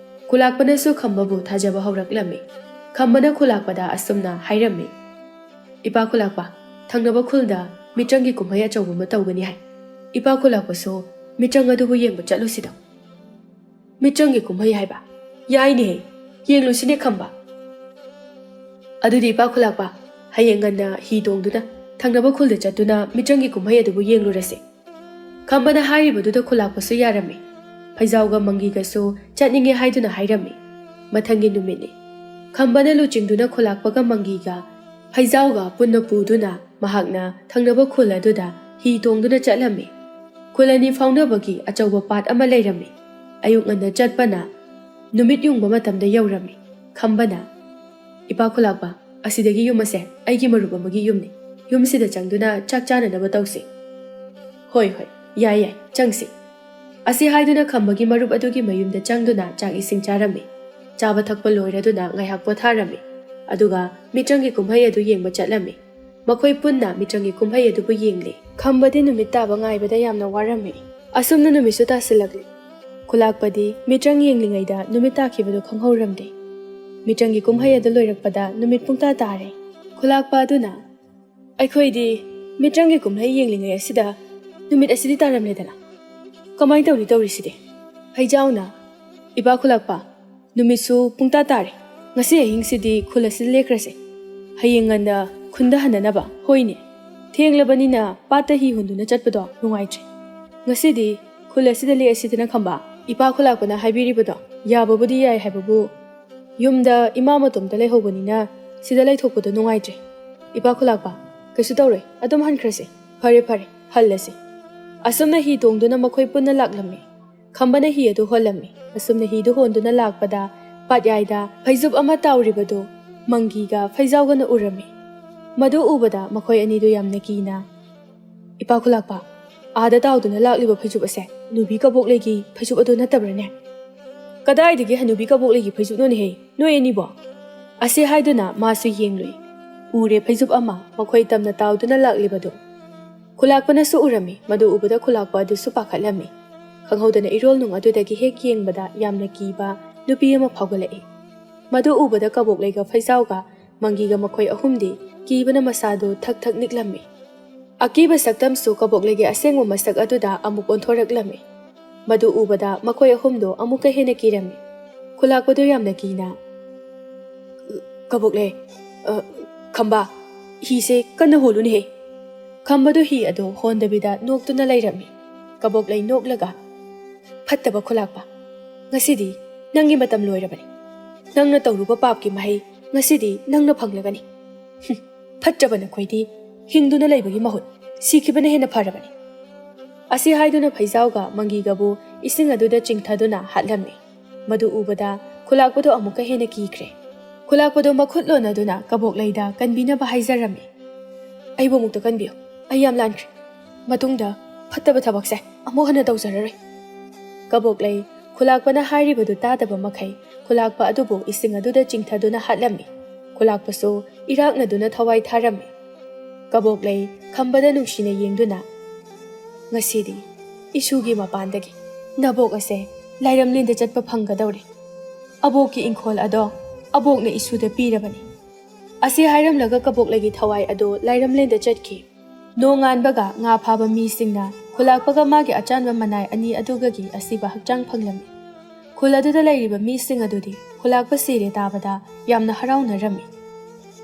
ꯈꯨꯂꯥꯛꯄꯅꯁꯨ ꯈꯝꯕꯕꯨ ꯊꯥꯖꯕ ꯍꯧꯔꯛꯂꯝꯃꯤ꯫ ꯈꯝꯕꯅ ꯈꯨꯂꯥꯛꯄꯗ ꯑꯁꯨꯝꯅ ꯍꯥꯏꯔꯝꯃꯤ, "ꯏꯄꯥ ꯈꯨꯂꯥꯛꯄ, ꯊꯪꯅꯕ ꯈꯨꯜꯗ ꯃꯤꯇ꯭ꯔꯪꯒꯤ ꯀꯨꯝꯍꯩ ꯑꯆꯧꯕ ꯑꯃ ꯇꯧꯒꯅꯤ ꯍꯥꯏ꯫ ꯏꯄꯥ ꯈꯨꯂꯥꯛꯄꯁꯨ ꯃꯤꯇ꯭ꯔꯪ ꯑꯗꯨꯕꯨ ꯌꯦꯡꯕ ꯆꯠꯂꯨꯁꯤꯗ꯫" "ꯃꯤꯇ꯭ꯔꯪꯒꯤ ꯀꯨꯝꯍꯩ ꯍꯥꯏꯕ? ꯌꯥꯏꯅꯦꯍꯦ, ꯌꯦꯡꯂꯨꯁꯤꯅꯦ ꯈꯝꯕ꯫ ꯑꯗꯨꯗꯤ ꯏꯄꯥ ꯈꯨꯂꯥꯛꯄ, ꯍꯌꯦꯡ ꯉꯟꯅ ꯍꯤ ꯇꯣꯡꯗꯨꯅ ꯊꯪꯅꯕ ꯈꯨꯜꯗ ꯆꯠꯇꯨꯅ ꯃꯤꯇ꯭ꯔꯪꯒꯤ ꯀꯨꯝꯍꯩ ꯑꯗꯨꯕꯨ ꯌꯦꯡꯂꯨꯔꯁꯤ꯫" ꯈꯝꯕꯅ ꯍꯥꯏꯔꯤꯕꯗꯨꯗ ꯈꯨꯂꯥꯛꯄꯁꯨ ꯌꯥꯔꯝꯃꯤ꯫ ꯐꯩꯖꯥꯎꯒ ꯃꯪꯒꯤꯒꯁꯨ ꯆꯠꯅꯤꯡꯉꯦ ꯍꯥꯏꯗꯨꯅ ꯍꯥꯏꯔꯝꯃꯤ꯫ ꯃꯊꯪꯒꯤ ꯅꯨꯃꯤꯠꯅꯤ꯫ ꯈꯝꯕꯅ ꯂꯨꯆꯤꯡꯗꯨꯅ ꯈꯨꯂꯥꯛꯄꯒ ꯃꯪꯒꯤꯒ ꯐꯩꯖꯥꯎꯒ ꯄꯨꯟꯅ ꯄꯨꯗꯨꯅ ꯃꯍꯥꯛꯅ ꯊꯪꯅꯕ ꯈꯨꯜ ꯑꯗꯨꯗ ꯍꯤ ꯇꯣꯡꯗꯨꯅ ꯆꯠꯂꯝꯃꯤ꯫ ꯈꯨꯜ ꯑꯅꯤ ꯐꯥꯎꯅꯕꯒꯤ ꯑꯆꯧꯕ ꯄꯥꯠ ꯑꯃ ꯂꯩꯔꯝꯃꯤ꯫ ꯑꯌꯨꯛ ꯉꯟꯅ ꯆꯠꯄꯅ ꯅꯨꯃꯤꯠ ꯌꯨꯡꯕ ꯃꯇꯝꯗ ꯌꯧꯔꯝꯃꯤ꯫ ꯈꯝꯕꯅ, "ꯏꯄꯥ ꯈꯨꯂꯥꯛꯄ, ꯑꯁꯤꯗꯒꯤ ꯌꯨꯝ ꯑꯁꯦ ꯑꯩꯒꯤ ꯃꯔꯨꯞ ꯑꯃꯒꯤ ꯌꯨꯝꯅꯤ꯫ ꯌꯨꯝꯁꯤꯗ ꯆꯪꯗꯨꯅ ꯆꯥꯛ ꯆꯥꯅꯅꯕ ꯇꯧꯁꯤ꯫" "ꯍꯣꯏ, ꯍꯣꯏ, ꯌꯥꯏ, ꯌꯥꯏ, ꯆꯪꯁꯤ꯫" ꯑꯁꯤ ꯍꯥꯏꯗꯨꯅ ꯈꯝꯕꯒꯤ ꯃꯔꯨꯞ ꯑꯗꯨꯒꯤ ꯃꯌꯨꯝꯗ ꯆꯪꯗꯨꯅ ꯆꯥꯛ ꯏꯁꯤꯡ ꯆꯥꯔꯝꯃꯤ꯫ ꯆꯥꯕ ꯊꯛꯄ ꯂꯣꯏꯔꯗꯨꯅ ꯉꯥꯏꯍꯥꯛ ꯄꯣꯊꯥꯔꯝꯃꯤ꯫ ꯑꯗꯨꯒ ꯃꯤꯇ꯭ꯔꯪꯒꯤ ꯀꯨꯝꯍꯩ ꯑꯗꯨ ꯌꯦꯡꯕ ꯆꯠꯂꯝꯃꯤ꯫ ꯃꯈꯣꯏ ꯄꯨꯟꯅ ꯃꯤꯇ꯭ꯔꯪꯒꯤ ꯀꯨꯝꯍꯩ ꯑꯗꯨꯕꯨ ꯌꯦꯡꯂꯤ꯫ ꯈꯝꯕꯗꯤ ꯅꯨꯃꯤꯠ ꯇꯥꯕ ꯉꯥꯏꯕꯗ ꯌꯥꯝꯅ ꯋꯥꯔꯝꯃꯤ꯫ ꯑꯁꯨꯝꯅ ꯅꯨꯃꯤꯠꯁꯨ ꯇꯥꯁꯤꯜꯂꯛꯂꯤ꯫ ꯈꯨꯂꯥꯛꯄꯗꯤ ꯃꯤꯇ꯭ꯔꯪ ꯌꯦꯡꯂꯤꯉꯩꯗ ꯅꯨꯃꯤꯠ ꯇꯥꯈꯤꯕꯗꯨ ꯈꯪꯍꯧꯔꯝꯗꯦ꯫ ꯃꯤꯇ꯭ꯔꯪꯒꯤ ꯀꯨꯝꯍꯩ ꯑꯗꯨ ꯂꯣꯏꯔꯛꯄꯗ ꯅꯨꯃꯤꯠ ꯄꯨꯡꯇꯥ ꯇꯥꯔꯦ꯫ ꯈꯨꯂꯥꯛꯄ ꯑꯗꯨꯅ, "ꯑꯩꯈꯣꯏꯗꯤ ꯃꯤꯇ꯭ꯔꯪꯒꯤ ꯀꯨꯝꯍꯩ ꯌꯦꯡꯂꯤꯉꯩ ꯑꯁꯤꯗ ꯅꯨꯃꯤꯠ ꯑꯁꯤꯗꯤ ꯇꯥꯔꯝꯂꯦꯗꯅ꯫ ꯀꯃꯥꯏꯅ ꯇꯧꯅꯤ ꯇꯧꯔꯤꯁꯤꯗꯤ?" ꯐꯩꯖꯥꯎꯅ, "ꯏꯄꯥ ꯈꯨꯂꯥꯛꯄ, ꯅꯨꯃꯤꯠꯁꯨ ꯄꯨꯡꯇꯥ ꯇꯥꯔꯦ꯫ ꯉꯁꯤ ꯑꯍꯤꯡꯁꯤꯗꯤ ꯈꯨꯜ ꯑꯁꯤꯗ ꯂꯦꯛꯈ꯭ꯔꯁꯦ꯫ ꯍꯌꯦꯡ ꯉꯟꯅ ꯈꯨꯟꯗ ꯍꯟꯅꯅꯕ꯫ ꯍꯣꯏꯅꯦ, ꯊꯦꯡꯂꯕꯅꯤꯅ ꯄꯥꯠꯇ ꯍꯤ ꯍꯣꯟꯗꯨꯅ ꯆꯠꯄꯗꯣ ꯅꯨꯡꯉꯥꯏꯇ꯭ꯔꯦ꯫ ꯉꯁꯤꯗꯤ ꯈꯨꯜ ꯑꯁꯤꯗ ꯂꯦꯛꯑꯁꯤꯗꯅ ꯈꯝꯕ꯫ ꯏꯄꯥ ꯈꯨꯂꯥꯛꯄꯅ ꯍꯥꯏꯕꯤꯔꯤꯕꯗꯣ ꯌꯥꯕꯕꯨꯗꯤ ꯌꯥꯏ ꯍꯥꯏꯕꯕꯨ, ꯌꯨꯝꯗ ꯏꯃꯥ ꯃꯇꯣꯝꯇ ꯂꯩꯍꯧꯕꯅꯤꯅ ꯁꯤꯗ ꯂꯩꯊꯣꯛꯄꯗꯣ ꯅꯨꯡꯉꯥꯏꯇ꯭ꯔꯦ꯫ ꯏꯄꯥ ꯈꯨꯂꯥꯛꯄ, ꯀꯩꯁꯨ ꯇꯧꯔꯣꯏ, ꯑꯗꯨꯝ ꯍꯟꯈ꯭ꯔꯁꯦ꯫ ꯐꯔꯦ ꯐꯔꯦ, ꯍꯜꯂꯁꯤ꯫ ꯑꯁꯨꯝꯅ ꯍꯤ ꯇꯣꯡꯗꯨꯅ ꯃꯈꯣꯏ ꯄꯨꯟꯅ ꯂꯥꯛꯂꯝꯃꯤ꯫ ꯈꯝꯕꯅ ꯍꯤ ꯑꯗꯨ ꯍꯣꯜꯂꯝꯃꯤ꯫ ꯑꯁꯨꯝꯅ ꯍꯤꯗꯨ ꯍꯣꯟꯗꯨꯅ ꯂꯥꯛꯄꯗ ꯄꯥꯠꯌꯥꯏꯗ ꯐꯩꯖꯨꯞ ꯑꯃ ꯇꯥꯎꯔꯤꯕꯗꯨ ꯃꯪꯒꯤꯒ ꯐꯩꯖꯥꯎꯒꯅ ꯎꯔꯝꯃꯤ꯫ ꯃꯗꯨ ꯎꯕꯗ ꯃꯈꯣꯏ ꯑꯅꯤꯗꯨ ꯌꯥꯝꯅ ꯀꯤꯅ, "ꯏꯄꯥ ꯈꯨꯂꯥꯛꯄ, ꯑꯥꯗ ꯇꯥꯎꯗꯨꯅ ꯂꯥꯛꯂꯤꯕ ꯐꯩꯖꯨꯞ ꯑꯁꯦ ꯅꯨꯕꯤ ꯀꯕꯣꯛꯂꯩꯒꯤ ꯐꯩꯖꯨꯞ ꯑꯗꯨ ꯅꯠꯇꯕ꯭ꯔꯅꯦ?" "ꯀꯗꯥꯏꯗꯒꯤ ꯍꯅꯨꯕꯤ ꯀꯕꯣꯛꯂꯩꯒꯤ ꯐꯩꯖꯨꯞꯅꯣꯅꯦꯍꯦ, ꯅꯣꯏ ꯑꯅꯤꯕꯣ?" ꯑꯁꯤ ꯍꯥꯏꯗꯨꯅ ꯃꯥꯁꯨ ꯌꯦꯡꯂꯨꯏ꯫ ꯎꯔꯦ ꯐꯩꯖꯨꯞ ꯑꯃ ꯃꯈꯣꯏ ꯇꯝꯅ ꯇꯥꯎꯗꯨꯅ ꯂꯥꯛꯂꯤꯕꯗꯨ꯫ ꯈꯨꯂꯥꯛꯄꯅꯁꯨ ꯎꯔꯝꯃꯤ꯫ ꯃꯗꯨ ꯎꯕꯗ ꯈꯨꯂꯥꯛꯄ ꯑꯗꯨꯁꯨ ꯄꯥꯈꯠꯂꯝꯃꯤ꯫ ꯈꯪꯍꯧꯗꯅ ꯏꯔꯣꯜꯅꯨꯡ ꯑꯗꯨꯗꯒꯤ ꯍꯦꯛ ꯌꯦꯡꯕꯗ ꯌꯥꯝꯅ ꯀꯤꯕ ꯅꯨꯄꯤ ꯑꯃ ꯐꯥꯎꯒꯠꯂꯛꯏ꯫ ꯃꯗꯨ ꯎꯕꯗ ꯀꯕꯣꯛꯂꯩꯒ ꯐꯩꯖꯥꯎꯒ ꯃꯪꯒꯤꯒ ꯃꯈꯣꯏ ꯑꯍꯨꯝꯗꯤ ꯀꯤꯕꯅ ꯃꯁꯥꯗꯨ ꯊꯛ ꯊꯛ ꯅꯤꯛꯂꯝꯃꯤ꯫ ꯑꯀꯤꯕ ꯁꯛꯇꯝꯁꯨ ꯀꯕꯣꯛꯂꯩꯒꯤ ꯑꯁꯦꯡꯕ ꯃꯁꯛ ꯑꯗꯨꯗ ꯑꯃꯨꯛ ꯑꯣꯟꯊꯣꯔꯛꯂꯝꯃꯤ꯫ ꯃꯗꯨ ꯎꯕꯗ ꯃꯈꯣꯏ ꯑꯍꯨꯝꯗꯨ ꯑꯃꯨꯛꯀ ꯍꯦꯟꯅ ꯀꯤꯔꯝꯃꯤ꯫ ꯈꯨꯂꯥꯛꯄꯗꯨ ꯌꯥꯝꯅ ꯀꯤꯅ, "ꯀꯕꯣꯛꯂꯩ, ꯑ, ꯈꯝꯕ, ꯍꯤꯁꯦ ꯀꯟꯅ ꯍꯣꯜꯂꯨꯅꯦꯍꯦ!" ꯈꯝꯕꯗꯨ ꯍꯤ ꯑꯗꯨ ꯍꯣꯟꯗꯕꯤꯗ ꯅꯣꯛꯇꯨꯅ ꯂꯩꯔꯝꯃꯤ꯫ ꯀꯕꯣꯛꯂꯩ ꯅꯣꯛꯂꯒ, "ꯐꯠꯇꯕ ꯈꯨꯂꯥꯛꯄ, ꯉꯁꯤꯗꯤ ꯅꯪꯒꯤ ꯃꯇꯝ ꯂꯣꯏꯔꯕꯅꯤ꯫ ꯅꯪꯅ ꯇꯧꯔꯨꯕ ꯄꯥꯞꯀꯤ ꯃꯍꯩ ꯉꯁꯤꯗꯤ ꯅꯪꯅ ꯐꯪꯂꯒꯅꯤ꯫ ꯍꯨꯝ, ꯐꯠꯇ꯭ꯔꯕ ꯅꯈꯣꯏꯗꯤ ꯍꯤꯡꯗꯨꯅ ꯂꯩꯕꯒꯤ ꯃꯍꯨꯠ ꯁꯤꯈꯤꯕꯅ ꯍꯦꯟꯅ ꯐꯔꯕꯅꯤ꯫" ꯑꯁꯤ ꯍꯥꯏꯗꯨꯅ ꯐꯩꯖꯥꯎꯒ ꯃꯪꯒꯤꯒꯕꯨ ꯏꯁꯤꯡ ꯑꯗꯨꯗ ꯆꯤꯡꯊꯗꯨꯅ ꯍꯥꯠꯂꯝꯃꯤ꯫ ꯃꯗꯨ ꯎꯕꯗ ꯈꯨꯂꯥꯛꯄꯗꯨ ꯑꯃꯨꯛꯀ ꯍꯦꯟꯅ ꯀꯤꯈ꯭ꯔꯦ꯫ ꯈꯨꯂꯥꯛꯄꯗꯨ ꯃꯈꯨꯠ ꯂꯣꯟꯅꯗꯨꯅ ꯀꯕꯣꯛꯂꯩꯗ ꯀꯟꯕꯤꯅꯕ ꯍꯥꯏꯖꯔꯝꯃꯤ꯫ "ꯑꯩꯕꯨ ꯑꯃꯨꯛꯇ ꯀꯟꯕꯤꯌꯨ, ꯑꯩ ꯌꯥꯝ ꯂꯥꯟꯈ꯭ꯔꯦ꯫ ꯃꯇꯨꯡꯗ ꯐꯠꯇꯕ ꯊꯕꯛꯁꯦ ꯑꯃꯨꯛ ꯍꯟꯅ ꯇꯧꯖꯔꯔꯣꯏ꯫" ꯀꯕꯣꯛꯂꯩ ꯈꯨꯂꯥꯛꯄꯅ ꯍꯥꯏꯔꯤꯕꯗꯨ ꯇꯥꯗꯕ ꯃꯈꯩ ꯈꯨꯂꯥꯛꯄ ꯑꯗꯨꯕꯨ ꯏꯁꯤꯡ ꯑꯗꯨꯗ ꯆꯤꯡꯊꯗꯨꯅ ꯍꯥꯠꯂꯝꯃꯤ꯫ ꯈꯨꯂꯥꯛꯄꯁꯨ ꯏꯔꯥꯛꯅꯗꯨꯅ ꯊꯋꯥꯏ ꯊꯥꯔꯝꯃꯤ꯫ ꯀꯕꯣꯛꯂꯩ ꯈꯝꯕꯗ ꯅꯨꯡꯁꯤꯅ ꯌꯦꯡꯗꯨꯅ, "ꯉꯁꯤꯗꯤ ꯏꯁꯨꯒꯤ ꯃꯄꯥꯟꯗꯒꯤ ꯅꯕꯣꯛ ꯑꯁꯦ ꯂꯥꯏꯔꯝꯂꯦꯟꯗ ꯆꯠꯄ ꯐꯪꯒꯗꯧꯔꯦ꯫ ꯑꯕꯣꯛꯀꯤ ꯏꯪꯈꯣꯜ ꯑꯗꯣ ꯑꯕꯣꯛꯅ ꯏꯁꯨꯗ ꯄꯤꯔꯕꯅꯤ꯫" ꯑꯁꯤ ꯍꯥꯏꯔꯝꯂꯒ ꯀꯕꯣꯛꯂꯩꯒꯤ ꯊꯋꯥꯏ ꯑꯗꯨ ꯂꯥꯏꯔꯝꯂꯦꯟꯗ ꯆꯠꯈꯤ꯫ ꯅꯣꯡꯉꯥꯟꯕꯒ ꯉꯥ ꯐꯥꯕ ꯃꯤꯁꯤꯡꯅ ꯈꯨꯂꯥꯛꯄꯒ ꯃꯥꯒꯤ ꯑꯆꯥꯟꯕ ꯃꯅꯥꯏ ꯑꯅꯤ ꯑꯗꯨꯒꯒꯤ ꯑꯁꯤꯕ ꯍꯛꯆꯥꯡ ꯐꯪꯂꯝꯃꯤ꯫ ꯈꯨꯜ ꯑꯗꯨꯗ ꯂꯩꯔꯤꯕ ꯃꯤꯁꯤꯡ ꯑꯗꯨꯗꯤ ꯈꯨꯂꯥꯛꯄ ꯁꯤꯔꯦ ꯇꯥꯕꯗ ꯌꯥꯝꯅ ꯍꯔꯥꯎꯅꯔꯝꯃꯤ꯫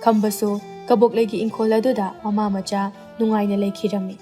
ꯈꯝꯕꯁꯨ ꯀꯕꯣꯛꯂꯩꯒꯤ ꯏꯪꯈꯣꯜ ꯑꯗꯨꯗ ꯃꯃꯥ ꯃꯆꯥ ꯅꯨꯡꯉꯥꯏꯅ ꯂꯩꯈꯤꯔꯝꯃꯤ꯫